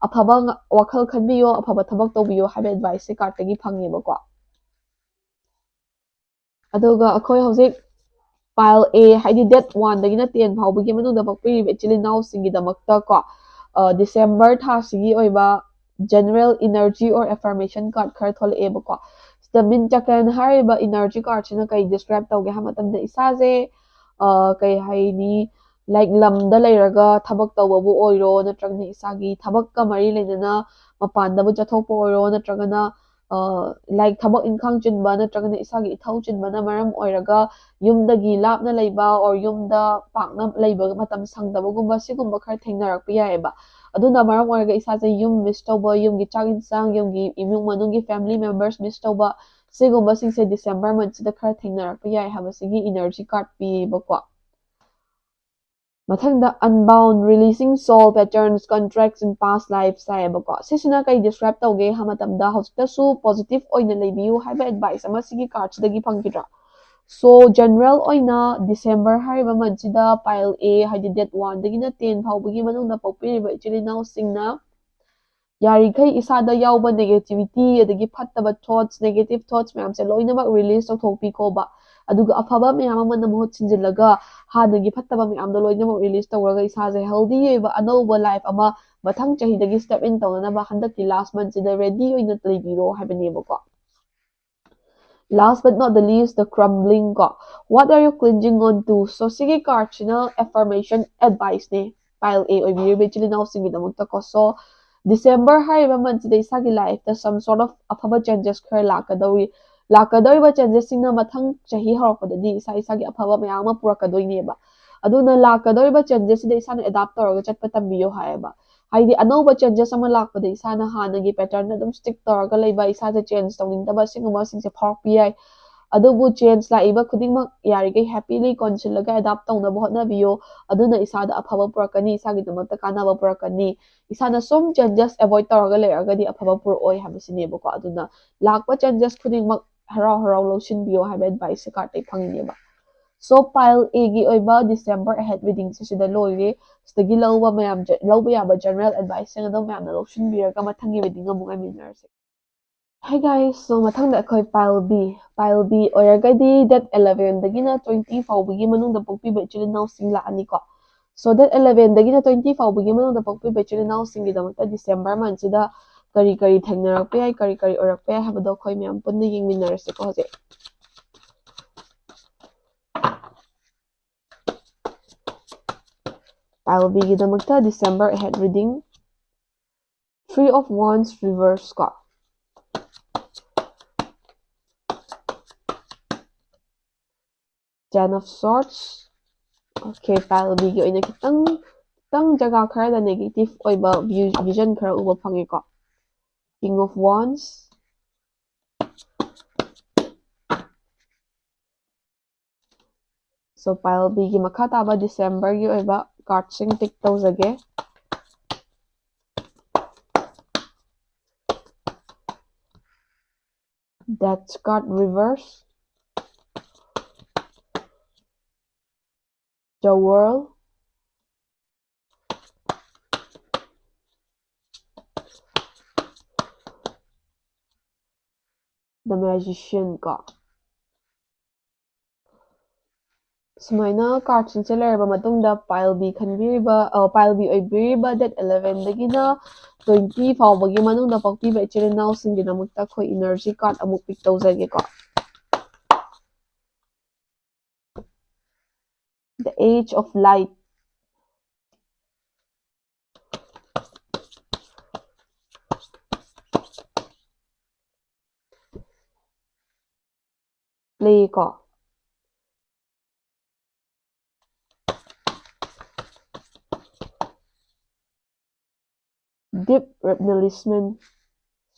ꯑꯐꯕ ꯉ- ꯋꯥꯈꯜ ꯈꯟꯕꯤꯌꯣ, ꯑꯐꯕ ꯊꯕꯛ ꯇꯧꯕꯤꯌꯣ ꯍꯥꯏꯕ ꯑꯦꯗꯚꯥꯏꯁꯁꯦ ꯀꯥꯔꯠꯇꯒꯤ ꯐꯪꯉꯦꯕꯀꯣ꯫ ꯑꯗꯨꯒ ꯑꯩꯈꯣꯏ ꯍꯧꯖꯤꯛ ꯄꯥꯏꯜ ꯑꯦ, ꯍꯥꯏꯗꯤ ꯗꯦꯠ ꯋꯥꯟꯗꯒꯤꯅ ꯇꯦꯟ ꯐꯥꯎꯕꯒꯤ ꯃꯅꯨꯡꯗ ꯄꯣꯛꯄꯤꯔꯤꯕ ꯏꯆꯤꯜ ꯏꯅꯥꯎꯁꯤꯡꯒꯤꯗꯃꯛꯇ ꯀꯣ, ꯗꯤꯁꯦꯝꯕꯔ ꯊꯥꯁꯤꯒꯤ ꯑꯣꯏꯕ ꯖꯦꯅꯔꯦꯜ ꯏꯅꯔꯖꯤ ꯑꯣꯔ ꯑꯦꯐꯔꯃꯦꯁꯟ ꯀꯥꯔꯠ ꯈꯔ ꯊꯣꯛꯂꯛꯑꯦꯕꯀꯣ꯫ ꯁꯤꯗ ꯃꯤꯟ ꯆꯀ꯭ꯔꯟ ꯍꯥꯏꯔꯤꯕ ꯏꯅꯔꯖꯤ ꯀꯥꯔꯠꯁꯤꯅ ꯀꯩ ꯗꯤꯁꯀ꯭ꯔꯥꯏꯕ ꯇꯧꯒꯦ ꯍꯥꯏꯕ ꯃꯇꯝꯗ, ꯏꯁꯥꯁꯦ ꯀꯩ ꯍꯥꯏꯅꯤ, ꯂꯥꯏꯛ ꯂꯝꯗ ꯂꯩꯔꯒ ꯊꯕꯛ ꯇꯧꯕꯕꯨ ꯑꯣꯏꯔꯣ, ꯅꯠꯇ꯭ꯔꯒꯅ ꯏꯁꯥꯒꯤ ꯊꯕꯛꯀ ꯃꯔꯤ ꯂꯩꯅꯅ ꯃꯄꯥꯟꯗꯕꯨ ꯆꯠꯊꯣꯛꯄ ꯑꯣꯏꯔꯣ, ꯅꯠꯇ꯭ꯔꯒꯅ ꯂꯥꯏꯛ ꯊꯕꯛ ꯏꯪꯈꯥꯡ ꯆꯤꯟꯕ ꯅꯠꯇ꯭ꯔꯒꯅ ꯏꯁꯥꯒꯤ ꯏꯊꯧ ꯆꯤꯟꯕꯅ ꯃꯔꯝ ꯑꯣꯏꯔꯒ ꯌꯨꯝꯗꯒꯤ ꯂꯥꯞꯅ ꯂꯩꯕ ꯑꯣꯔ ꯌꯨꯝꯗ ꯄꯥꯛꯅ ꯂꯩꯕ ꯃꯇꯝ ꯁꯪꯗꯕꯒꯨꯝꯕ, ꯁꯤꯒꯨꯝꯕ ꯈꯔ ꯊꯦꯡꯅꯔꯛꯄ ꯌꯥꯏꯑꯕ꯫ ꯑꯗꯨꯅ ꯃꯔꯝ ꯑꯣꯏꯔꯒ ꯏꯁꯥꯁꯦ ꯌꯨꯝ ꯃꯤꯁ ꯇꯧꯕ, ꯌꯨꯝꯒꯤ ꯆꯥꯛ ꯌꯦꯟꯁꯥꯡ, ꯌꯨꯝꯒꯤ ꯏꯃꯨꯡ ꯃꯅꯨꯡꯒꯤ ꯐꯦꯃꯤꯂꯤ ꯃꯦꯝꯕꯔꯁ ꯃꯤꯁ ꯇꯧꯕ, ꯁꯤꯒꯨꯝꯕꯁꯤꯡꯁꯦ ꯗꯤꯁꯦꯝꯕꯔ ꯃꯟꯁꯤꯗ ꯈꯔ ꯊꯦꯡꯅꯔꯛꯄ ꯌꯥꯏ ꯍꯥꯏꯕꯁꯤꯒꯤ ꯏꯅꯔꯖꯤ ꯀꯥꯔꯠ ꯄꯤꯌꯦꯕꯀꯣ꯫ ꯃꯊꯪꯗ Unbound, Releasing Soul Patterns, Contracts in Past Lives ꯍꯥꯏꯌꯦꯕꯀꯣ꯫ ꯁꯤꯁꯤꯅ ꯀꯩ ꯗꯤꯁꯀ꯭ꯔꯥꯏꯕ ꯇꯧꯒꯦ ꯍꯥꯏꯕ ꯃꯇꯝꯗ, ꯍꯧꯖꯤꯛꯇꯁꯨ ꯄꯣꯖꯤꯇꯤꯚ ꯑꯣꯏꯅ ꯂꯩꯕꯤꯌꯨ ꯍꯥꯏꯕ ꯑꯦꯗꯚꯥꯏꯁ ꯑꯃ ꯁꯤꯒꯤ ꯀꯥꯔꯠꯁꯤꯗꯒꯤ ꯐꯪꯈꯤꯗ꯭ꯔꯥ? ꯁꯣ ꯖꯦꯅꯔꯦꯜ ꯑꯣꯏꯅ ꯗꯤꯁꯦꯝꯕꯔ ꯍꯥꯏꯔꯤꯕ ꯃꯟꯁꯤꯗ ꯄꯥꯏꯜ ꯑꯦ, ꯍꯥꯏꯗꯤ ꯗꯦꯠ ꯋꯥꯟꯗꯒꯤꯅ ꯇꯦꯟ ꯐꯥꯎꯕꯒꯤ ꯃꯅꯨꯡꯗ ꯄꯣꯛꯄꯤꯔꯤꯕ ꯏꯆꯤꯜ ꯏꯅꯥꯎꯁꯤꯡꯅ ꯌꯥꯔꯤꯈꯩ ꯏꯁꯥꯗ ꯌꯥꯎꯕ ꯅꯦꯒꯦꯇꯤꯚꯤꯇꯤ, ꯑꯗꯒꯤ ꯐꯠꯇꯕ ꯊꯣꯠꯁ, ꯅꯦꯒꯦꯇꯤꯚ ꯊꯣꯠꯁ ꯃꯌꯥꯝꯁꯦ ꯂꯣꯏꯅꯃꯛ ꯔꯤꯂꯤꯁ ꯇꯧꯊꯣꯛꯄꯤꯈꯣꯕ꯫ ꯑꯗꯨꯒ ꯑꯐꯕ ꯃꯌꯥꯝ ꯑꯃꯅ ꯃꯍꯨꯠ ꯁꯤꯟꯖꯤꯜꯂꯒ ꯍꯥꯟꯅꯒꯤ ꯐꯠꯇꯕ ꯃꯌꯥꯝꯗꯣ ꯂꯣꯏꯅꯃꯛ ꯔꯤꯂꯤꯁ ꯇꯧꯔꯒ ꯏꯁꯥꯁꯦ ꯍꯦꯜꯗꯤ ꯑꯣꯏꯕ ꯑꯅꯧꯕ ꯂꯥꯏꯐ ꯑꯃ ꯃꯊꯪ ꯆꯍꯤꯗꯒꯤ ꯁ꯭ꯇꯦꯞ ꯏꯟ ꯇꯧꯅꯅꯕ ꯍꯟꯗꯛꯀꯤ ꯂꯥꯁ ꯃꯟꯠꯁꯤꯗ ꯔꯦꯗꯤ ꯑꯣꯏꯅ ꯂꯩꯕꯤꯔꯣ ꯍꯥꯏꯕꯅꯦꯕꯀꯣ꯫ Last but not the least, the crumbling ꯀꯣ꯫ What are you clinging on to? So ꯁꯤꯒꯤ ꯀꯥꯔꯠꯁꯤꯅ ꯑꯦꯐꯔꯃꯦꯁꯟ ꯑꯦꯗꯚꯥꯏꯁꯅꯦ, ꯄꯥꯏꯜ ꯑꯦ ꯑꯣꯏꯕꯤꯔꯤꯕ ꯏꯆꯤꯜ ꯏꯅꯥꯎꯁꯤꯡꯒꯤꯗꯃꯛꯇꯀꯣ꯫ ꯁꯣ ꯗꯤꯁꯦꯝꯕꯔ ꯍꯥꯏꯔꯤꯕ ꯃꯟꯠꯁꯤꯗ ꯏꯁꯥꯒꯤ ꯂꯥꯏꯐꯇ some sort of ꯑꯐꯕ ꯆꯦꯟꯖꯦꯁ ꯈꯔ ꯂꯥꯛꯀꯗꯧꯔꯤ꯫ ꯂꯥꯛꯀꯗꯧꯔꯤꯕ ꯆꯦꯟꯖꯦꯁꯁꯤꯡꯅ ꯃꯊꯪ ꯆꯍꯤ ꯍꯧꯔꯛꯄꯗꯗꯤ ꯏꯁꯥ ꯏꯁꯥꯒꯤ ꯑꯐꯕ ꯃꯌꯥꯝ ꯑꯃ ꯄꯨꯔꯛꯀꯗꯣꯏꯅꯦꯕ꯫ ꯑꯗꯨꯅ ꯂꯥꯛꯀꯗꯧꯔꯤꯕ ꯆꯦꯟꯖꯦꯁꯁꯤꯗ ꯏꯁꯥꯅ ꯑꯦꯗꯥꯞ ꯇꯧꯔꯒ ꯆꯠꯄ ꯇꯝꯕꯤꯌꯣ ꯍꯥꯏꯌꯦꯕ꯫ ꯍꯥꯏꯗꯤ ꯑꯅꯧꯕ ꯆꯦꯟꯖꯦꯁ ꯑꯃ ꯂꯥꯛꯄꯗ ꯏꯁꯥꯅ ꯍꯥꯟꯅꯒꯤ ꯄꯦꯇꯔꯟꯗ ꯑꯗꯨꯝ ꯁ꯭ꯇꯤꯛ ꯇꯧꯔꯒ ꯂꯩꯕ, ꯏꯁꯥꯁꯦ ꯆꯦꯟꯖ ꯇꯧꯅꯤꯡꯗꯕ, ꯑꯁꯤꯒꯨꯝꯕꯁꯤꯡꯁꯦ ꯐꯥꯎꯔꯛꯄ ꯌꯥꯏ꯫ ꯑꯗꯨꯕꯨ change ꯂꯥꯛꯏꯕ ꯈꯨꯗꯤꯡꯃꯛ ꯌꯥꯔꯤꯈꯩ happily ꯀꯣꯟꯁꯤꯜꯂꯒ adapt ꯇꯧꯅꯕ ꯍꯣꯠꯅꯕꯤꯌꯨ꯫ ꯑꯗꯨꯅ ꯏꯁꯥꯗ ꯑꯐꯕ ꯄꯨꯔꯛꯀꯅꯤ, ꯏꯁꯥꯒꯤꯗꯃꯛꯇ ꯀꯥꯟꯅꯕ ꯄꯨꯔꯛꯀꯅꯤ꯫ ꯏꯁꯥꯅ ꯁꯨꯝ changes avoid ꯇꯧꯔꯒ ꯂꯩꯔꯒꯗꯤ ꯑꯐꯕ ꯄꯨꯔꯛꯑꯣꯏ ꯍꯥꯏꯕꯁꯤꯅꯦꯕꯀꯣ꯫ ꯑꯗꯨꯅ ꯂꯥꯛꯄ changes ꯈꯨꯗꯤꯡꯃꯛ ꯍꯔꯥꯎ ꯍꯔꯥꯎ ꯂꯧꯁꯤꯟꯕꯤꯌꯣ ꯍꯥꯏꯕ advice ꯁꯦ card ꯇꯩ ꯐꯪꯉꯤꯅꯦꯕ꯫ So pile A ꯒꯤ ꯑꯣꯏꯕ December ahead reading ꯁꯦ ꯁꯤꯗ ꯂꯣꯏꯔꯦ꯫ ꯁꯤꯗꯒꯤ ꯂꯧꯕ ꯃꯌꯥꯝ, ꯂꯧꯕ ꯌꯥꯕ general advice ꯁꯤꯡ ꯑꯗꯨꯝ ꯃꯌꯥꯝꯅ ꯂꯧꯁꯤꯟꯕꯤꯔꯒ ꯃꯊꯪꯒꯤ reading ꯑꯃꯨꯛ ꯉꯥꯏꯃꯤꯟꯅꯔꯁꯦ꯫ Hey guys, so ꯃꯊꯪꯗ ꯑꯩꯈꯣꯏ pile B, pile B ꯑꯣꯏꯔꯒꯗꯤ date eleven ꯗꯒꯤꯅ twenty ꯐꯥꯎꯕꯒꯤ ꯃꯅꯨꯡꯗ ꯄꯣꯛꯄꯤꯕ ꯏꯆꯤꯜ ꯏꯅꯥꯎꯁꯤꯡ ꯂꯥꯛꯑꯅꯤꯀꯣ꯫ So date eleven ꯗꯒꯤꯅ twenty ꯐꯥꯎꯕꯒꯤ ꯃꯅꯨꯡꯗ ꯄꯣꯛꯄꯤꯕ ꯏꯆꯤꯜ ꯏꯅꯥꯎꯁꯤꯡꯒꯤꯗꯃꯛꯇ December month ꯁꯤꯗ ꯀꯔꯤ ꯀꯔꯤ ꯊꯦꯡꯅꯔꯛꯄ ꯌꯥꯏ, ꯀꯔꯤ ꯀꯔꯤ ꯑꯣꯏꯔꯛꯄ ꯌꯥꯏ ꯍꯥꯏꯕꯗꯣ ꯑꯩꯈꯣꯏ ꯃꯌꯥꯝ ꯄꯨꯟꯅ ꯌꯦꯡꯃꯤꯟꯅꯔꯁꯤꯀꯣ ꯍꯧꯖꯤꯛ꯫ Pile B ꯒꯤꯗꯃꯛꯇ December ahead reading, Three of Wands reverse ꯀꯣ, Ten of Swords꯫ Okay, pile B ꯒꯤ ꯑꯣꯏꯅ ꯈꯤꯇꯪ, ꯈꯤꯇꯪ ꯖꯒꯥ ꯈꯔꯗ negative ꯑꯣꯏꯕ view, vision ꯈꯔ ꯎꯕ ꯐꯪꯉꯦꯀꯣ꯫ King of Wands꯫ So pile B ꯒꯤ ꯃꯈꯥ ꯇꯥꯕ December ꯒꯤ ꯑꯣꯏꯕ card ꯁꯤꯡ pick ꯇꯧꯖꯒꯦ꯫ Death card reverse, The World, The Magician ꯀꯣ꯫ ꯁꯨꯃꯥꯏꯅ card ꯁꯤꯡꯁꯦ ꯂꯩꯔꯕ ꯃꯇꯨꯡꯗ pile B ꯈꯟꯕꯤꯔꯤꯕ, ꯑ, pile B ꯑꯣꯏꯕꯤꯔꯤꯕ date eleven ꯗꯒꯤꯅ twenty ꯐꯥꯎꯕꯒꯤ ꯃꯅꯨꯡꯗ ꯄꯣꯛꯄꯤꯕ ꯏꯆꯤꯜ ꯏꯅꯥꯎꯁꯤꯡꯒꯤꯗꯃꯛꯇ ꯑꯩꯈꯣꯏ energy card ꯑꯃꯨꯛ pick ꯇꯧꯖꯒꯦꯀꯣ꯫ The Age of Light, Play ꯀꯣ꯫ Deep Revelation꯫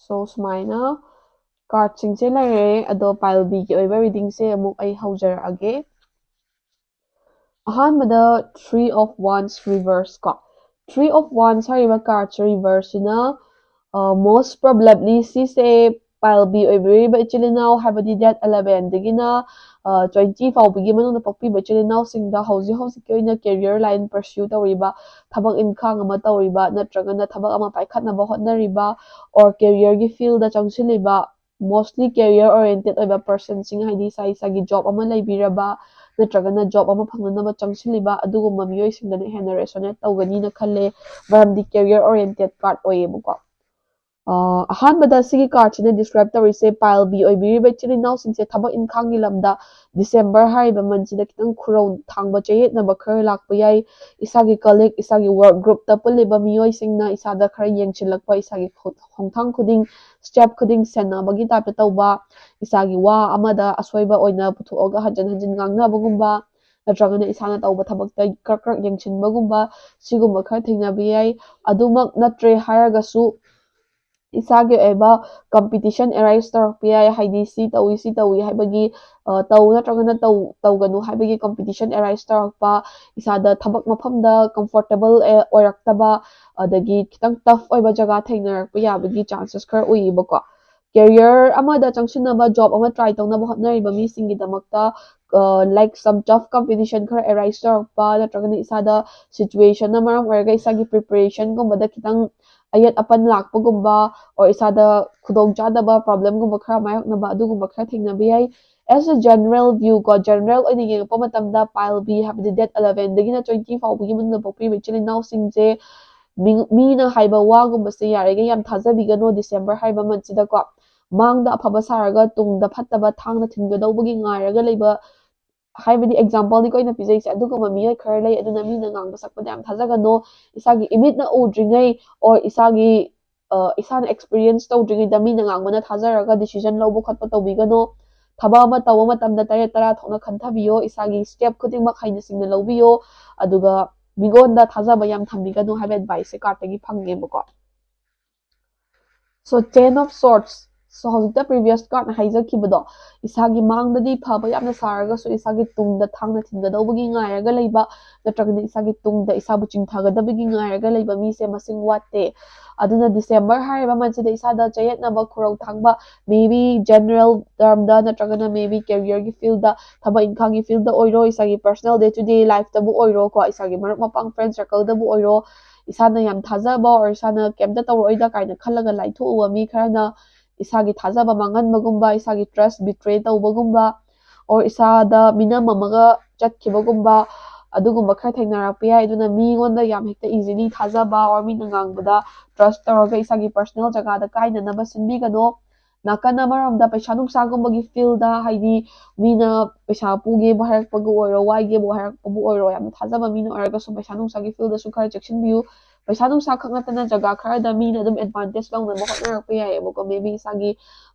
So ꯁꯨꯃꯥꯏꯅ Cardꯁꯤꯡꯁꯦ ꯂꯩꯔꯦ, ꯑꯗꯣ pile Bꯒꯤ ꯑꯣꯏꯕ readingꯁꯦ ꯑꯃꯨꯛ ꯑꯩ ꯍꯧꯖꯔꯛꯑꯒꯦ꯫ ꯑꯍꯥꯟꯕꯗ Three of Wands reverse ꯀꯣ꯫ Three of Wands ꯍꯥꯏꯔꯤꯕ cardꯁꯦ reverseꯁꯤꯅ, ꯑ, most probably ꯁꯤꯁꯦ pile B ꯑꯣꯏꯕꯤꯔꯤꯕ ꯏꯆꯤꯜ ꯏꯅꯥꯎ, ꯍꯥꯏꯕꯗꯤ date elevenꯗꯒꯤꯅ, ꯑ, twenty ꯐꯥꯎꯕꯒꯤ ꯃꯅꯨꯡꯗ ꯄꯣꯛꯄꯤꯕ ꯏꯆꯤꯜ ꯏꯅꯥꯎꯁꯤꯡꯗ ꯍꯧꯖꯤꯛ ꯍꯧꯖꯤꯛꯀꯤ ꯑꯣꯏꯅ career line pursue ꯇꯧꯔꯤꯕ, ꯊꯕꯛ ꯏꯪꯈꯥꯡ ꯑꯃ ꯇꯧꯔꯤꯕ, ꯅꯠꯇ꯭ꯔꯒꯅ ꯊꯕꯛ ꯑꯃ ꯄꯥꯏꯈꯠꯅꯕ ꯍꯣꯠꯅꯔꯤꯕ, or careerꯒꯤ fieldꯗ ꯆꯪꯁꯤꯜꯂꯤꯕ, mostly career oriented ꯑꯣꯏꯕ personꯁꯤꯡ, ꯍꯥꯏꯗꯤ ꯏꯁꯥ ꯏꯁꯥꯒꯤ job ꯑꯃ ꯂꯩꯕꯤꯔꯕ, ꯅꯠꯇ꯭ꯔꯒꯅ job ꯑꯃ ꯐꯪꯅꯅꯕ ꯆꯪꯁꯤꯜꯂꯤꯕ ꯑꯗꯨꯒꯨꯝꯕ ꯃꯤꯑꯣꯏꯁꯤꯡꯗꯅ ꯍꯦꯟꯅ resonate ꯇꯧꯒꯅꯤꯅ ꯈꯜꯂꯦ, ꯃꯔꯝꯗꯤ career oriented card ꯑꯣꯏꯌꯦꯕꯀꯣ꯫ ꯑ, ꯑꯍꯥꯟꯕꯗ ꯁꯤꯒꯤ cardꯁꯤꯅ describe ꯇꯧꯔꯤꯁꯦ, pile B ꯑꯣꯏꯕꯤꯔꯤꯕ ꯏꯆꯤꯜ ꯏꯅꯥꯎꯁꯤꯡꯁꯦ ꯊꯕꯛ ꯏꯪꯈꯥꯡꯒꯤ ꯂꯝꯗ December ꯍꯥꯏꯔꯤꯕ monthꯁꯤꯗ ꯈꯤꯇꯪ ꯈꯨꯔꯧ ꯊꯥꯡꯕ ꯆꯌꯦꯠꯅꯕ ꯈꯔ ꯂꯥꯛꯄ ꯌꯥꯏ꯫ ꯏꯁꯥꯒꯤ colleague, ꯏꯁꯥꯒꯤ work groupꯇ ꯄꯨꯜꯂꯤꯕ ꯃꯤꯑꯣꯏꯁꯤꯡꯅ ꯏꯁꯥꯗ ꯈꯔ ꯌꯦꯡꯁꯤꯜꯂꯛꯄ, ꯏꯁꯥꯒꯤ ꯈꯣ-, ꯈꯣꯡꯊꯥꯡ ꯈꯨꯗꯤꯡ, step ꯈꯨꯗꯤꯡ ꯁꯦꯟꯅꯕꯒꯤ typeꯇ ꯇꯧꯕ, ꯏꯁꯥꯒꯤ ꯋꯥ ꯑꯃꯗ ꯑꯁꯣꯏꯕ ꯑꯣꯏꯅ ꯄꯨꯊꯣꯛꯑꯒ ꯍꯟꯖꯤꯟ ꯍꯟꯖꯤꯟ ꯉꯥꯡꯅꯕꯒꯨꯝꯕ, ꯅꯠꯇ꯭ꯔꯒꯅ ꯏꯁꯥꯅ ꯇꯧꯕ ꯊꯕꯛꯇ ꯀ꯭ꯔꯛ ꯀ꯭ꯔꯛ ꯌꯦꯡꯁꯤꯟꯕꯒꯨꯝꯕ, ꯁꯤꯒꯨꯝꯕ ꯈꯔ ꯊꯦꯡꯅꯕ ꯌꯥꯏ꯫ ꯑꯗꯨꯃꯛ ꯅꯠꯇ꯭ꯔꯦ ꯍꯥꯏꯔꯒꯁꯨ, ꯏꯁꯥꯒꯤ ꯑꯣꯏꯕ competition arise ꯇꯧꯔꯛꯄ ꯌꯥꯏ, ꯍꯥꯏꯗꯤ ꯁꯤ ꯇꯧꯏ, ꯁꯤ ꯇꯧꯏ ꯍꯥꯏꯕꯒꯤ, ꯑ, ꯇꯧ ꯅꯠꯇ꯭ꯔꯒꯅ ꯇꯧ-, ꯇꯧꯒꯅꯨ ꯍꯥꯏꯕꯒꯤ competition arise ꯇꯧꯔꯛꯄ, ꯏꯁꯥꯗ ꯊꯕꯛ ꯃꯐꯝꯗ comfortable, ꯑꯦ, ꯑꯣꯏꯔꯛꯇꯕ, ꯑꯗꯒꯤ ꯈꯤꯇꯪ tough ꯑꯣꯏꯕ ꯖꯒꯥ ꯊꯦꯡꯅꯔꯛꯄ ꯌꯥꯕꯒꯤ chances ꯈꯔ ꯎꯏꯌꯦꯕꯀꯣ꯫ Career ꯑꯃꯗ ꯆꯪꯁꯤꯟꯅꯕ, job ꯑꯃ try ꯇꯧꯅꯕ ꯍꯣꯠꯅꯔꯤꯕ ꯃꯤꯁꯤꯡꯒꯤꯗꯃꯛꯇ, ꯑ, like some tough competition ꯈꯔ arise ꯇꯧꯔꯛꯄ, ꯅꯠꯇ꯭ꯔꯒꯅ ꯏꯁꯥꯗ situationꯅ ꯃꯔꯝ ꯑꯣꯏꯔꯒ ꯏꯁꯥꯒꯤ preparationꯒꯨꯝꯕꯗ ꯈꯤꯇꯪ ꯑꯌꯦꯠ ꯑꯄꯟ ꯂꯥꯛꯄꯒꯨꯝꯕ, or ꯏꯁꯥꯗ ꯈꯨꯗꯣꯡꯆꯥꯗꯕ problemꯒꯨꯝꯕ ꯈꯔ ꯃꯥꯌꯣꯛꯅꯕ, ꯑꯗꯨꯒꯨꯝꯕ ꯈꯔ ꯊꯦꯡꯅꯕ ꯌꯥꯏ꯫ As a general view ꯀꯣ, general ꯑꯣꯏꯅ ꯌꯦꯡꯉꯛꯄ ꯃꯇꯝꯗ, pile B ꯍꯥꯏꯕꯗꯤ date elevenꯗꯒꯤꯅ twenty ꯐꯥꯎꯕꯒꯤ ꯃꯅꯨꯡꯗ ꯄꯣꯛꯄꯤꯕ ꯏꯆꯤꯜ ꯏꯅꯥꯎꯁꯤꯡꯁꯦ, ꯃꯤ-, ꯃꯤꯅ ꯍꯥꯏꯕ ꯋꯥꯒꯨꯝꯕꯁꯦ ꯌꯥꯔꯤꯈꯩ ꯌꯥꯝ ꯊꯥꯖꯕꯤꯒꯅꯨ December ꯍꯥꯏꯕ monthꯁꯤꯗꯀꯣ꯫ ꯃꯥꯡꯗ ꯑꯐꯕ ꯁꯥꯔꯒ ꯇꯨꯡꯗ ꯐꯠꯇꯕ ꯊꯥꯡꯅ ꯊꯤꯟꯒꯗꯧꯕꯒꯤ ꯉꯥꯏꯔꯒ ꯂꯩꯕ, ꯍꯥꯏꯕꯗꯤ exampleꯅꯤꯀꯣ ꯑꯩꯅ ꯄꯤꯖꯩꯁꯦ, ꯑꯗꯨꯒꯨꯝꯕ ꯃꯤꯑꯣꯏ ꯈꯔ ꯂꯩ꯫ ꯑꯗꯨꯅ ꯃꯤꯅ ꯉꯥꯡꯕ ꯁꯛꯄꯗ ꯌꯥꯝ ꯊꯥꯖꯒꯅꯨ꯫ ꯏꯁꯥꯒꯤ ꯏꯃꯤꯠꯅ ꯎꯗ꯭ꯔꯤꯉꯩ, or ꯏꯁꯥꯒꯤ, ꯑ, ꯏꯁꯥꯅ experience ꯇꯧꯗ꯭ꯔꯤꯉꯩꯗ ꯃꯤꯅ ꯉꯥꯡꯕꯅ ꯊꯥꯖꯔꯒ decision ꯂꯧꯕ ꯈꯣꯠꯄ ꯇꯧꯕꯤꯒꯅꯨ꯫ ꯊꯕꯛ ꯑꯃ ꯇꯧꯕ ꯃꯇꯝꯗ ꯇꯔꯦꯠ ꯇꯔꯥ ꯊꯣꯛꯅ ꯈꯟꯊꯕꯤꯌꯣ꯫ ꯏꯁꯥꯒꯤ step ꯈꯨꯗꯤꯡꯃꯛ ꯍꯩꯅ ꯁꯤꯡꯅ ꯂꯧꯕꯤꯌꯣ꯫ ꯑꯗꯨꯒ ꯃꯤꯉꯣꯟꯗ ꯊꯥꯖꯕ ꯌꯥꯝ ꯊꯝꯕꯤꯒꯅꯨ ꯍꯥꯏꯕ adviceꯁꯦ cardꯇꯒꯤ ꯐꯪꯉꯦꯕꯀꯣ꯫ So, Ten of Swords, So ꯍꯧꯖꯤꯛꯇ previous card ꯍꯥꯏꯖꯈꯤꯕꯗꯣ, ꯏꯁꯥꯒꯤ ꯃꯥꯡꯗꯗꯤ ꯐꯕ ꯌꯥꯝꯅ ꯁꯥꯔꯒꯁꯨ ꯏꯁꯥꯒꯤ ꯇꯨꯡꯗ ꯊꯥꯡꯅ ꯊꯤꯟꯒꯗꯧꯕꯒꯤ ꯉꯥꯏꯔꯒ ꯂꯩꯕ, ꯅꯠꯇ꯭ꯔꯒꯅ ꯏꯁꯥꯒꯤ ꯇꯨꯡꯗ ꯏꯁꯥꯕꯨ ꯆꯤꯡꯊꯒꯗꯕꯒꯤ ꯉꯥꯏꯔꯒ ꯂꯩꯕ ꯃꯤꯁꯦ ꯃꯁꯤꯡ ꯋꯥꯠꯇꯦ꯫ ꯑꯗꯨꯅ December ꯍꯥꯏꯔꯤꯕ monthꯁꯤꯗ ꯏꯁꯥꯗ ꯆꯌꯦꯠꯅꯕ ꯈꯨꯔꯧ ꯊꯥꯡꯕ, maybe general termꯗ ꯅꯠꯇ꯭ꯔꯒꯅ maybe careerꯒꯤ fieldꯗ, ꯊꯕꯛ ꯏꯪꯈꯥꯡꯒꯤ fieldꯗ ꯑꯣꯏꯔꯣ, ꯏꯁꯥꯒꯤ personal day to day lifeꯇꯕꯨ ꯑꯣꯏꯔꯣꯀꯣ, ꯏꯁꯥꯒꯤ ꯃꯔꯨꯞ ꯃꯄꯥꯡ friend circleꯗꯕꯨ ꯑꯣꯏꯔꯣ, ꯏꯁꯥꯅ ꯌꯥꯝ ꯊꯥꯖꯕ or ꯏꯁꯥꯅ ꯀꯩꯝꯇ ꯇꯧꯔꯛꯑꯣꯏꯗ ꯀꯥꯏꯅ ꯈꯜꯂꯒ ꯂꯥꯏꯊꯣꯛꯎꯕ ꯃꯤ ꯈꯔꯅ ꯏꯁꯥꯒꯤ ꯊꯥꯖꯕ ꯃꯥꯡꯍꯟꯕꯒꯨꯝꯕ, ꯏꯁꯥꯒꯤ trust betray ꯇꯧꯕꯒꯨꯝꯕ, or ꯏꯁꯥꯗ ꯃꯤꯅꯝ ꯑꯃꯒ ꯆꯠꯈꯤꯕꯒꯨꯝꯕ, ꯑꯗꯨꯒꯨꯝꯕ ꯈꯔ ꯊꯦꯡꯅꯔꯛꯄ ꯌꯥꯏ꯫ ꯑꯗꯨꯅ ꯃꯤꯉꯣꯟꯗ ꯌꯥꯝ ꯍꯦꯛꯇ easily ꯊꯥꯖꯕ or ꯃꯤꯅ ꯉꯥꯡꯕꯗ trust ꯇꯧꯔꯒ ꯏꯁꯥꯒꯤ personal ꯖꯒꯥꯗ ꯀꯥꯏꯅꯅꯕ ꯁꯤꯟꯕꯤꯒꯅꯣ꯫ ꯅꯥꯀꯟ ꯑꯃꯔꯣꯝꯗ ꯄꯩꯁꯥ ꯅꯨꯡꯁꯥꯒꯨꯝꯕꯒꯤ fieldꯗ, ꯍꯥꯏꯗꯤ ꯃꯤꯅ ꯄꯩꯁꯥ ꯄꯨꯒꯦꯕꯨ ꯍꯥꯏꯔꯛꯄꯕꯨ ꯑꯣꯏꯔꯣ, ꯋꯥꯏꯒꯦꯕꯨ ꯍꯥꯏꯔꯛꯄꯕꯨ ꯑꯣꯏꯔꯣ, ꯌꯥꯝꯅ ꯊꯥꯖꯕ ꯃꯤꯅ ꯑꯣꯏꯔꯒꯁꯨ ꯄꯩꯁꯥ ꯅꯨꯡꯁꯥꯒꯤ fieldꯗꯁꯨ ꯈꯔ ꯆꯦꯛꯁꯤꯟꯕꯤꯌꯨ꯫ ꯄꯩꯁꯥ ꯅꯨꯡꯁꯥ ꯈꯛ ꯅꯠꯇꯅ ꯖꯒꯥ ꯈꯔꯗ ꯃꯤꯅ ꯑꯗꯨꯝ advantage ꯂꯧꯅꯕ ꯍꯣꯠꯅꯔꯛꯄ ꯌꯥꯏꯌꯦꯕꯀꯣ꯫ Maybe ꯏꯁꯥꯒꯤ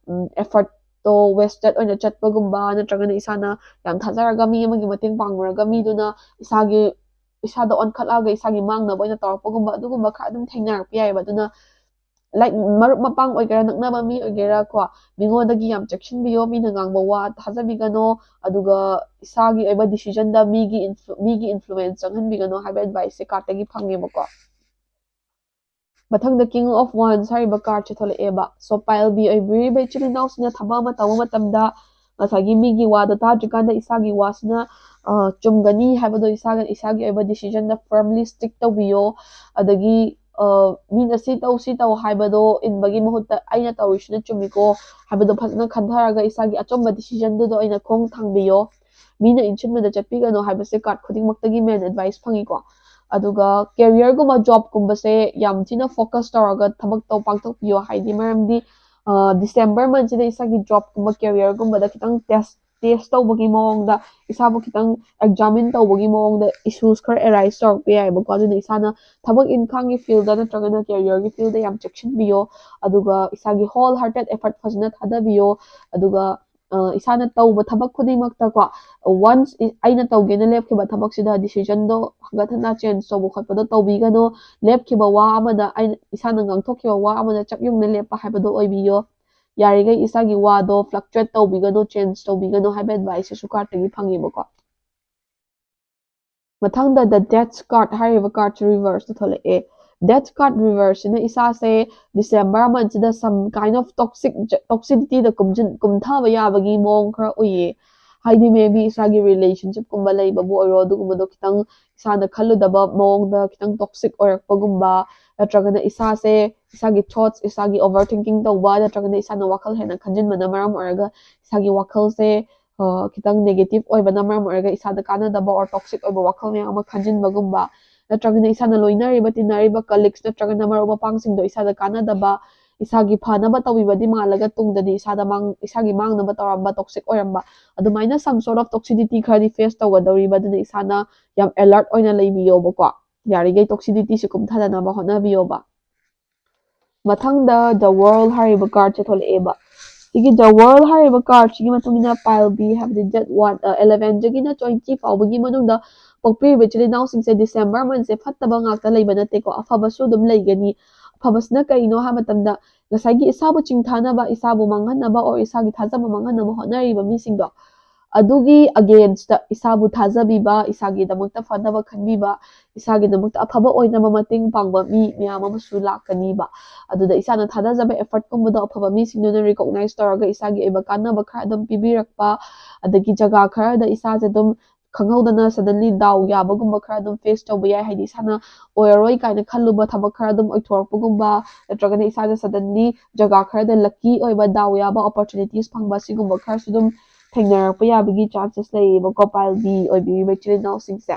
ꯎꯝ, effortꯇꯣ wasted ꯑꯣꯏꯅ ꯆꯠꯄꯒꯨꯝꯕ, ꯅꯠꯇ꯭ꯔꯒꯅ ꯏꯁꯥꯅ ꯌꯥꯝ ꯊꯥꯖꯔꯒ ꯃꯤ ꯑꯃꯒꯤ ꯃꯇꯦꯡ ꯄꯥꯡꯉꯨꯔꯒ ꯃꯤꯗꯨꯅ ꯏꯁꯥꯒꯤ, ꯏꯁꯥꯗ ꯑꯣꯟꯈꯠꯂꯛꯑꯒ ꯏꯁꯥꯒꯤ ꯃꯥꯡꯅꯕ ꯑꯣꯏꯅ ꯇꯧꯔꯛꯄꯒꯨꯝꯕ, ꯑꯗꯨꯒꯨꯝꯕ ꯈꯔ ꯑꯗꯨꯝ ꯊꯦꯡꯅꯔꯛꯄ ꯌꯥꯏꯌꯦꯕ꯫ ꯑꯗꯨꯅ, like, ꯃꯔꯨꯞ ꯃꯄꯥꯡ ꯑꯣꯏꯒꯦꯔꯥ, ꯅꯛꯅꯕ ꯃꯤ ꯑꯣꯏꯒꯦꯔꯥ ꯀꯣ, ꯃꯤꯉꯣꯟꯗꯒꯤ ꯌꯥꯝ ꯆꯦꯛꯁꯤꯟꯕꯤꯌꯣ, ꯃꯤꯅ ꯉꯥꯡꯕ ꯋꯥ ꯊꯥꯖꯕꯤꯒꯅꯣ꯫ ꯑꯗꯨꯒ ꯏꯁꯥꯒꯤ ꯑꯣꯏꯕ decisionꯗ ꯃꯤꯒꯤ influ-, ꯃꯤꯒꯤ influence ꯆꯪꯍꯟꯕꯤꯒꯅꯣ ꯍꯥꯏꯕ adviceꯁꯦ cardꯇꯒꯤ ꯐꯪꯉꯦꯕꯀꯣ꯫ ꯃꯊꯪꯗ King of Wands ꯍꯥꯏꯔꯤꯕ cardꯁꯦ ꯊꯣꯛꯂꯛꯑꯦꯕ꯫ So ꯄꯥꯏꯜꯕꯤ ꯑꯣꯏꯕꯤꯔꯤꯕ ꯏꯆꯤꯜ ꯏꯅꯥꯎꯁꯤꯡꯅ ꯊꯕꯛ ꯑꯃ ꯇꯧꯕ ꯃꯇꯝꯗ ꯉꯁꯥꯏꯒꯤ ꯃꯤꯒꯤ ꯋꯥꯗꯣ ꯇꯥꯗ꯭ꯔꯤꯀꯥꯟꯗ ꯏꯁꯥꯒꯤ ꯋꯥꯁꯤꯅ, ꯑ, ꯆꯨꯝꯒꯅꯤ ꯍꯥꯏꯕꯗꯣ ꯏꯁꯥꯒ, ꯏꯁꯥꯒꯤ ꯑꯣꯏꯕ decisionꯗ firmly stick ꯇꯧꯕꯤꯌꯣ꯫ ꯑꯗꯒꯤ, ꯑ, ꯃꯤꯅ ꯁꯤ ꯇꯧ, ꯁꯤ ꯇꯧ ꯍꯥꯏꯕꯗꯣ ꯏꯟꯕꯒꯤ ꯃꯍꯨꯠꯇ ꯑꯩꯅ ꯇꯧꯔꯤꯁꯤꯅ ꯆꯨꯝꯃꯤꯀꯣ ꯍꯥꯏꯕꯗꯣ ꯐꯖꯅ ꯈꯟꯊꯔꯒ ꯏꯁꯥꯒꯤ ꯑꯆꯨꯝꯕ decisionꯗꯨꯗ ꯑꯣꯏꯅ ꯈꯣꯡ ꯊꯥꯡꯕꯤꯌꯣ꯫ ꯃꯤꯅ ꯏꯟꯁꯤꯟꯕꯗ ꯆꯠꯄꯤꯒꯅꯣ ꯍꯥꯏꯕꯁꯦ card ꯈꯨꯗꯤꯡꯃꯛꯇꯒꯤ main advice ꯐꯪꯉꯤꯀꯣ꯫ ꯑꯗꯨꯒ careerꯒꯨꯝꯕ, jobꯀꯨꯝꯕꯁꯦ ꯌꯥꯝ ꯊꯤꯅ focus ꯇꯧꯔꯒ ꯊꯕꯛ ꯇꯧ, ꯄꯥꯡꯊꯣꯛꯄꯤꯌꯣ꯫ ꯍꯥꯏꯗꯤ ꯃꯔꯝꯗꯤ, ꯑ, December monthꯁꯤꯗ ꯏꯁꯥꯒꯤ jobꯀꯨꯝꯕ, careerꯒꯨꯝꯕꯗ ꯈꯤꯇꯪ test, test ꯇꯧꯕꯒꯤ ꯃꯑꯣꯡꯗ, ꯏꯁꯥꯕꯨ ꯈꯤꯇꯪ examine ꯇꯧꯕꯒꯤ ꯃꯑꯣꯡꯗ issues ꯈꯔ arise ꯇꯧꯔꯛꯄ ꯌꯥꯏꯑꯕꯀꯣ꯫ ꯑꯗꯨꯅ ꯏꯁꯥꯅ ꯊꯕꯛ ꯏꯪꯈꯥꯡꯒꯤ fieldꯗ ꯅꯠꯇ꯭ꯔꯒꯅ careerꯒꯤ fieldꯗ ꯌꯥꯝ ꯆꯦꯛꯁꯤꯟꯕꯤꯌꯣ꯫ ꯑꯗꯨꯒ ꯏꯁꯥꯒꯤ whole hearted effort ꯐꯖꯅ ꯊꯥꯗꯕꯤꯌꯣ꯫ ꯑꯗꯨꯒ, ꯑ, ꯏꯁꯥꯅ ꯇꯧꯕ ꯊꯕꯛ ꯈꯨꯗꯤꯡꯃꯛꯇꯀꯣ, once ꯏ-, ꯑꯩꯅ ꯇꯧꯒꯦꯅ ꯂꯦꯞꯈꯤꯕ ꯊꯕꯛꯁꯤꯗ decisionꯗꯣ ꯍꯟꯒꯠ ꯍꯟꯗ change ꯇꯧꯕ ꯈꯣꯠꯄꯗꯣ ꯇꯧꯕꯤꯒꯅꯨ꯫ ꯂꯦꯞꯈꯤꯕ ꯋꯥ ꯑꯃꯗ, ꯑꯩꯅ ꯏꯁꯥꯅ ꯉꯥꯡꯊꯣꯛꯈꯤꯕ ꯋꯥ ꯑꯃꯗ ꯆꯞ ꯌꯨꯡꯅ ꯂꯦꯞꯄ ꯍꯥꯏꯕꯗꯣ ꯑꯣꯏꯕꯤꯌꯣ꯫ ꯌꯥꯔꯤꯈꯩ ꯏꯁꯥꯒꯤ ꯋꯥꯗꯣ fluctuate ꯇꯧꯕꯤꯒꯅꯨ, change ꯇꯧꯕꯤꯒꯅꯨ ꯍꯥꯏꯕ advice ꯁꯤꯁꯨ card ꯇꯒꯤ ꯐꯪꯉꯦꯕꯀꯣ꯫ ꯃꯊꯪꯗ the Death card ꯍꯥꯏꯔꯤꯕ card ꯁꯤ reverse ꯇ ꯊꯣꯛꯂꯛꯑꯦ꯫ Death card reverse ꯁꯤꯅ ꯏꯁꯥꯁꯦ December month ꯁꯤꯗ some kind of toxic, toxicity ꯗ ꯀꯨꯝꯖꯤꯟ-, ꯀꯨꯝꯊꯕ ꯌꯥꯕꯒꯤ ꯃꯑꯣꯡ ꯈꯔ ꯎꯏꯌꯦ꯫ ꯍꯥꯏꯗꯤ maybe ꯏꯁꯥꯒꯤ relationship ꯀꯨꯝꯕ ꯂꯩꯕꯕꯨ ꯑꯣꯏꯔꯣ, ꯑꯗꯨꯒꯨꯝꯕꯗꯣ ꯈꯤꯇꯪ ꯏꯁꯥꯅ ꯈꯜꯂꯨꯗꯕ ꯃꯑꯣꯡꯗ ꯈꯤꯇꯪ toxic ꯑꯣꯏꯔꯛꯄꯒꯨꯝꯕ, ꯅꯠꯇ꯭ꯔꯒꯅ ꯏꯁꯥꯁꯦ, ꯏꯁꯥꯒꯤ thoughts, ꯏꯁꯥꯒꯤ over thinking ꯇꯧꯕ, ꯅꯠꯇ꯭ꯔꯒꯅ ꯏꯁꯥꯅ ꯋꯥꯈꯜ ꯍꯦꯟꯅ ꯈꯟꯖꯤꯟꯕꯅ ꯃꯔꯝ ꯑꯣꯏꯔꯒ ꯏꯁꯥꯒꯤ ꯋꯥꯈꯜꯁꯦ, ꯑ, ꯈꯤꯇꯪ negative ꯑꯣꯏꯕꯅ ꯃꯔꯝ ꯑꯣꯏꯔꯒ ꯏꯁꯥꯗ ꯀꯥꯟꯅꯗꯕ or toxic ꯑꯣꯏꯕ ꯋꯥꯈꯜ ꯃꯌꯥꯝ ꯑꯃ ꯈꯟꯖꯤꯟꯕꯒꯨꯝꯕ, ꯅꯠꯇ꯭ꯔꯒꯅ ꯏꯁꯥꯅ ꯂꯣꯏꯅꯔꯤꯕ, ꯇꯤꯟꯅꯔꯤꯕ colleagues ꯅꯠꯇ꯭ꯔꯒꯅ ꯃꯔꯨꯞ ꯃꯄꯥꯡꯁꯤꯡꯗꯣ ꯏꯁꯥꯗ ꯀꯥꯟꯅꯗꯕ, ꯏꯁꯥꯒꯤ ꯐꯅꯕ ꯇꯧꯕꯤꯕꯗꯤ ꯃꯥꯜꯂꯒ ꯇꯨꯡꯗꯗꯤ ꯏꯁꯥꯗ ꯃꯥꯡ-, ꯏꯁꯥꯒꯤ ꯃꯥꯡꯅꯕ ꯇꯧꯔꯝꯕ, toxic ꯑꯣꯏꯔꯝꯕ, ꯑꯗꯨꯃꯥꯏꯅ some sort of toxicity ꯈꯔꯗꯤ face ꯇꯧꯒꯗꯧꯔꯤꯕ꯫ ꯑꯗꯨꯅ ꯏꯁꯥꯅ ꯌꯥꯝ alert ꯑꯣꯏꯅ ꯂꯩꯕꯤꯌꯣꯕꯀꯣ꯫ ꯌꯥꯔꯤꯈꯩ toxicity ꯁꯤ ꯀꯨꯝꯊꯗꯅꯕ ꯍꯣꯠꯅꯕꯤꯌꯣꯕ꯫ ꯃꯊꯪꯗ the World ꯍꯥꯏꯔꯤꯕ card ꯁꯦ ꯊꯣꯛꯂꯛꯑꯦꯕ꯫ ꯁꯤꯒꯤ the World ꯍꯥꯏꯔꯤꯕ card ꯁꯤꯒꯤ ꯃꯇꯨꯡ ꯏꯟꯅ pile B ꯍꯥꯏꯕꯗꯤ date one, ꯑ, eleven ꯗꯒꯤꯅ twenty ꯐꯥꯎꯕꯒꯤ ꯃꯅꯨꯡꯗ ꯄꯣꯛꯄꯤꯔꯤꯕ ꯏꯆꯤꯜ ꯏꯅꯥꯎꯁꯤꯡꯁꯦ December month ꯁꯦ ꯐꯠꯇꯕ ꯉꯥꯛꯇ ꯂꯩꯕ ꯅꯠꯇꯦꯀꯣ, ꯑꯐꯕꯁꯨ ꯑꯗꯨꯝ ꯂꯩꯒꯅꯤ꯫ ꯑꯐꯕꯁꯤꯅ ꯀꯔꯤꯅꯣ ꯍꯥꯏꯕ ꯃꯇꯝꯗ, ꯉꯁꯥꯏꯒꯤ ꯏꯁꯥꯕꯨ ꯆꯤꯡꯊꯥꯅꯕ, ꯏꯁꯥꯕꯨ ꯃꯥꯡꯍꯟꯅꯕ or ꯏꯁꯥꯒꯤ ꯊꯥꯖꯕ ꯃꯥꯡꯍꯟꯅꯕ ꯍꯣꯠꯅꯔꯤꯕ ꯃꯤꯁꯤꯡꯗꯣ, ꯑꯗꯨꯒꯤ against ꯏꯁꯥꯕꯨ ꯊꯥꯖꯕꯤꯕ, ꯏꯁꯥꯒꯤꯗꯃꯛꯇ ꯐꯅꯕ ꯈꯟꯕꯤꯕ, ꯏꯁꯥꯒꯤꯗꯃꯛꯇ ꯑꯐꯕ ꯑꯣꯏꯅꯕ ꯃꯇꯦꯡ ꯄꯥꯡꯕ ꯃꯤ ꯃꯌꯥꯝ ꯑꯃꯁꯨ ꯂꯥꯛꯀꯅꯤꯕ꯫ ꯑꯗꯨꯗ ꯏꯁꯥꯅ ꯊꯥꯗꯖꯕ effort ꯀꯨꯝꯕꯗꯣ ꯑꯐꯕ ꯃꯤꯁꯤꯡꯗꯨꯅ recognize ꯇꯧꯔꯒ ꯏꯁꯥꯒꯤ ꯑꯣꯏꯕ ꯀꯥꯟꯅꯕ ꯈꯔ ꯑꯗꯨꯝ ꯄꯤꯕꯤꯔꯛꯄ, ꯑꯗꯒꯤ ꯖꯒꯥ ꯈꯔꯗ ꯏꯁꯥꯁꯦ ꯑꯗꯨꯝ ꯈꯪꯍꯧꯗꯅ suddenly ꯗꯥꯎ ꯌꯥꯕꯒꯨꯝꯕ ꯈꯔ ꯑꯗꯨꯝ face ꯇꯧꯕ ꯌꯥꯏ꯫ ꯍꯥꯏꯗꯤ ꯏꯁꯥꯅ ꯑꯣꯏꯔꯔꯣꯏ ꯀꯥꯏꯅ ꯈꯜꯂꯨꯕ ꯊꯕꯛ ꯈꯔ ꯑꯗꯨꯝ ꯑꯣꯏꯊꯣꯔꯛꯄꯒꯨꯝꯕ, ꯅꯠꯇ꯭ꯔꯒꯅ ꯏꯁꯥꯁꯦ suddenly ꯖꯒꯥ ꯈꯔꯗ lucky ꯑꯣꯏꯕ, ꯗꯥꯎ ꯌꯥꯕ opportunities ꯐꯪꯕ, ꯁꯤꯒꯨꯝꯕ ꯈꯔꯁꯨ ꯑꯗꯨꯝ ꯊꯦꯡꯅꯔꯛꯄ ꯌꯥꯕꯒꯤ chances ꯂꯩꯌꯦꯕꯀꯣ, pile B ꯑꯣꯏꯕꯤꯔꯤꯕ ꯏꯆꯤꯜ ꯏꯅꯥꯎꯁꯤꯡꯁꯦ꯫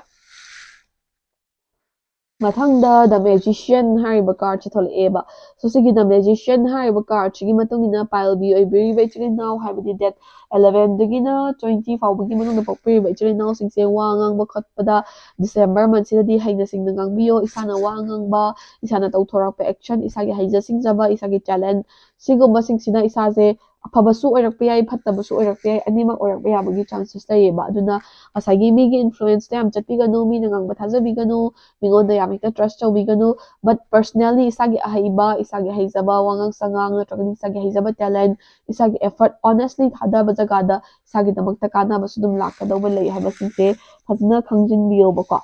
ꯃꯊꯪꯗ the Magician ꯍꯥꯏꯔꯤꯕ card ꯁꯦ ꯊꯣꯛꯂꯛꯑꯦꯕ꯫ So ꯁꯤꯒꯤ the Magician ꯍꯥꯏꯔꯤꯕ card ꯁꯤꯒꯤ ꯃꯇꯨꯡ ꯏꯟꯅ pile B ꯑꯣꯏꯕꯤꯔꯤꯕ ꯏꯆꯤꯜ ꯏꯅꯥꯎ, ꯍꯥꯏꯕꯗꯤ date eleven ꯗꯒꯤꯅ twenty ꯐꯥꯎꯕꯒꯤ ꯃꯅꯨꯡꯗ ꯄꯣꯛꯄꯤꯔꯤꯕ ꯏꯆꯤꯜ ꯏꯅꯥꯎꯁꯤꯡꯁꯦ ꯋꯥ ꯉꯥꯡꯕ ꯈꯣꯠꯄꯗ December month ꯁꯤꯗꯗꯤ ꯍꯩꯅ ꯁꯤꯡꯅ ꯉꯥꯡꯕꯤꯌꯣ꯫ ꯏꯁꯥꯅ ꯋꯥ ꯉꯥꯡꯕ, ꯏꯁꯥꯅ ꯇꯧꯊꯣꯔꯛꯄ action, ꯏꯁꯥꯒꯤ ꯍꯩꯖ ꯁꯤꯡꯖꯕ, ꯏꯁꯥꯒꯤ talent, ꯁꯤꯒꯨꯝꯕꯁꯤꯡꯁꯤꯅ ꯏꯁꯥꯁꯦ ꯑꯐꯕꯁꯨ ꯑꯣꯏꯔꯛꯄ ꯌꯥꯏ, ꯐꯠꯇꯕꯁꯨ ꯑꯣꯏꯔꯛꯄ ꯌꯥꯏ, ꯑꯅꯤꯃꯛ ꯑꯣꯏꯔꯛꯄ ꯌꯥꯕꯒꯤ chances ꯂꯩꯌꯦꯕ꯫ ꯑꯗꯨꯅ ꯉꯁꯥꯏꯒꯤ ꯃꯤꯒꯤ influenceꯇ ꯌꯥꯝ ꯆꯠꯄꯤꯒꯅꯨ, ꯃꯤꯅ ꯉꯥꯡꯕ ꯊꯥꯖꯕꯤꯒꯅꯨ, ꯃꯤꯉꯣꯟꯗ ꯌꯥꯝ ꯍꯦꯛꯇ trust ꯇꯧꯕꯤꯒꯅꯨ꯫ But personally ꯏꯁꯥꯒꯤ ꯑꯍꯩꯕ, ꯏꯁꯥꯒꯤ ꯍꯩꯖꯕ, ꯋꯥꯉꯥꯡ ꯁꯉꯥꯡ ꯅꯠꯇ꯭ꯔꯒꯗꯤ ꯏꯁꯥꯒꯤ ꯍꯩꯖꯕ talent, ꯏꯁꯥꯒꯤ effort honestly ꯊꯥꯗꯕ ꯖꯒꯥꯗ ꯏꯁꯥꯒꯤꯗꯃꯛꯇ ꯀꯥꯟꯅꯕꯁꯨ ꯑꯗꯨꯝ ꯂꯥꯛꯀꯗꯧꯕ ꯂꯩ ꯍꯥꯏꯕꯁꯤꯡꯁꯦ ꯐꯖꯅ ꯈꯪꯖꯤꯟꯕꯤꯌꯣꯕꯀꯣ꯫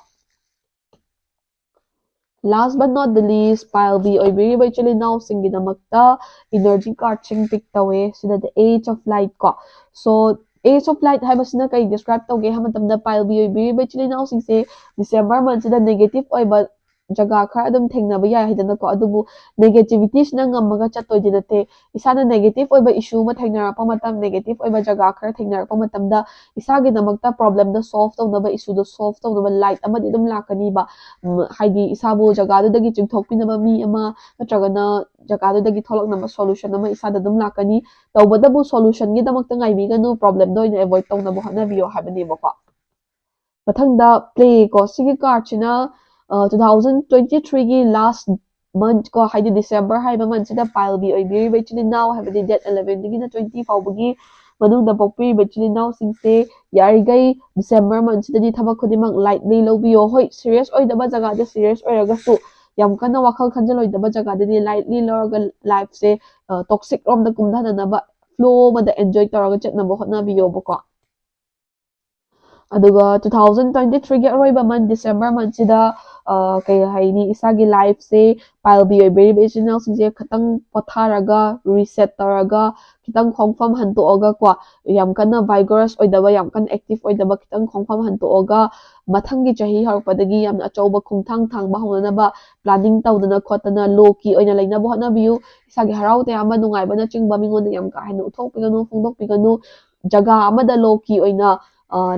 Last but not the least, pile B ꯑꯣꯏꯕꯤꯔꯤꯕ ꯏꯆꯤꯜ ꯏꯅꯥꯎꯁꯤꯡꯒꯤꯗꯃꯛꯇ energy cardꯁꯤꯡ pick ꯇꯧꯋꯦ꯫ ꯁꯤꯗ the Age of Light ꯀꯣ꯫ So Age of Light ꯍꯥꯏꯕꯁꯤꯅ ꯀꯩ describe ꯇꯧꯒꯦ ꯍꯥꯏꯕ ꯃꯇꯝꯗ, pile B ꯑꯣꯏꯕꯤꯔꯤꯕ ꯏꯆꯤꯜ ꯏꯅꯥꯎꯁꯤꯡꯁꯦ December monthꯁꯤꯗ negative ꯑꯣꯏꯕ ꯖꯒꯥ ꯈꯔ ꯑꯗꯨꯝ ꯊꯦꯡꯅꯕ ꯌꯥꯏ ꯍꯥꯏꯗꯅꯀꯣ꯫ ꯑꯗꯨꯕꯨ negativity ꯁꯤꯅ ꯉꯝꯃꯒ ꯆꯠꯇꯣꯏꯗꯤ ꯅꯠꯇꯦ꯫ ꯏꯁꯥꯅ negative ꯑꯣꯏꯕ issue ꯑꯃ ꯊꯦꯡꯅꯔꯛꯄ ꯃꯇꯝ, negative ꯑꯣꯏꯕ ꯖꯒꯥ ꯈꯔ ꯊꯦꯡꯅꯔꯛꯄ ꯃꯇꯝꯗ ꯏꯁꯥꯒꯤꯗꯃꯛꯇ problemꯗꯣ solve ꯇꯧꯅꯕ, issueꯗꯣ solve ꯇꯧꯅꯕ light ꯑꯃꯗꯤ ꯑꯗꯨꯝ ꯂꯥꯛꯀꯅꯤꯕ꯫ ꯎꯝ, ꯍꯥꯏꯗꯤ ꯏꯁꯥꯕꯨ ꯖꯒꯥꯗꯨꯗꯒꯤ ꯆꯤꯡꯊꯣꯛꯄꯤꯅꯕ ꯃꯤ ꯑꯃ ꯅꯠꯇ꯭ꯔꯒꯅ ꯖꯒꯥꯗꯨꯗꯒꯤ ꯊꯣꯛꯂꯛꯅꯕ solution ꯑꯃ ꯏꯁꯥꯗ ꯑꯗꯨꯝ ꯂꯥꯛꯀꯅꯤ꯫ ꯇꯧꯕꯇꯕꯨ solutionꯒꯤꯗꯃꯛꯇ ꯉꯥꯏꯕꯤꯒꯅꯨ, problemꯗ ꯑꯣꯏꯅ avoid ꯇꯧꯅꯕ ꯍꯣꯠꯅꯕꯤꯌꯣ ꯍꯥꯏꯕꯅꯦꯕꯀꯣ꯫ ꯃꯊꯪꯗ play ꯀꯣ꯫ ꯁꯤꯒꯤ cardꯁꯤꯅ two thousand twenty threeꯒꯤ last month ꯀꯣ, ꯍꯥꯏꯗꯤ December ꯍꯥꯏꯕ monthꯁꯤꯗ pile B ꯑꯣꯏꯕꯤꯔꯤꯕ ꯏꯆꯤꯜ ꯏꯅꯥꯎ, ꯍꯥꯏꯕꯗꯤ date elevenꯗꯒꯤꯅ twenty ꯐꯥꯎꯕꯒꯤ ꯃꯅꯨꯡꯗ ꯄꯣꯛꯄꯤꯔꯤꯕ ꯏꯆꯤꯜ ꯏꯅꯥꯎꯁꯤꯡꯁꯦ ꯌꯥꯔꯤꯈꯩ December monthꯁꯤꯗꯗꯤ ꯊꯕꯛ ꯈꯨꯗꯤꯡꯃꯛ lightly ꯂꯧꯕꯤꯌꯣ꯫ ꯍꯣꯏ, serious ꯑꯣꯏꯗꯕ ꯖꯒꯥꯗ serious ꯑꯣꯏꯔꯒꯁꯨ, ꯌꯥꯝ ꯀꯟꯅ ꯋꯥꯈꯜ ꯈꯟꯖꯜꯂꯣꯏꯗꯕ ꯖꯒꯥꯗꯗꯤ lightly ꯂꯧꯔꯒ lifeꯁꯦ toxic ꯔꯣꯝꯗ ꯀꯨꯝꯊꯗꯅꯕ flow ꯑꯃꯗ enjoy ꯇꯧꯔꯒ ꯆꯠꯅꯕ ꯍꯣꯠꯅꯕꯤꯌꯣꯕꯀꯣ꯫ ꯑꯗꯨꯒ two thousand twenty threeꯒꯤ ꯑꯔꯣꯏꯕ month December monthꯁꯤꯗ ꯀꯩ ꯍꯥꯏꯅꯤ, ꯏꯁꯥꯒꯤ lifeꯁꯦ pile B ꯑꯣꯏꯕꯤꯔꯤꯕ ꯏꯆꯤꯜ ꯏꯅꯥꯎꯁꯤꯡꯁꯦ ꯈꯤꯇꯪ ꯄꯣꯊꯥꯔꯒ, reset ꯇꯧꯔꯒ, ꯈꯤꯇꯪ ꯈꯣꯡꯐꯝ ꯍꯟꯗꯣꯛꯑꯒ ꯀꯣ, ꯌꯥꯝ ꯀꯟꯅ vigorous ꯑꯣꯏꯗꯕ, ꯌꯥꯝ ꯀꯟꯅ active ꯑꯣꯏꯗꯕ, ꯈꯤꯇꯪ ꯈꯣꯡꯐꯝ ꯍꯟꯗꯣꯛꯑꯒ ꯃꯊꯪꯒꯤ ꯆꯍꯤ ꯍꯧꯔꯛꯄꯗꯒꯤ ꯌꯥꯝꯅ ꯑꯆꯧꯕ ꯈꯣꯡꯊꯥꯡ ꯊꯥꯡꯕ ꯍꯧꯅꯅꯕ planning ꯇꯧꯗꯅ ꯈꯣꯠꯇꯅ low key ꯑꯣꯏꯅ ꯂꯩꯅꯕ ꯍꯣꯠꯅꯕꯤꯌꯨ꯫ ꯏꯁꯥꯒꯤ ꯍꯔꯥꯎ ꯇꯌꯥꯝꯕ, ꯅꯨꯡꯉꯥꯏꯕꯅꯆꯤꯡꯕ ꯃꯤꯉꯣꯟꯗ ꯌꯥꯝ ꯀꯥ ꯍꯦꯟꯅ ꯎꯠꯊꯣꯛꯄꯤꯒꯅꯨ, ꯐꯣꯡꯗꯣꯛꯄꯤꯒꯅꯨ꯫ ꯖꯒꯥ ꯑꯃꯗ low key ꯑꯣꯏꯅ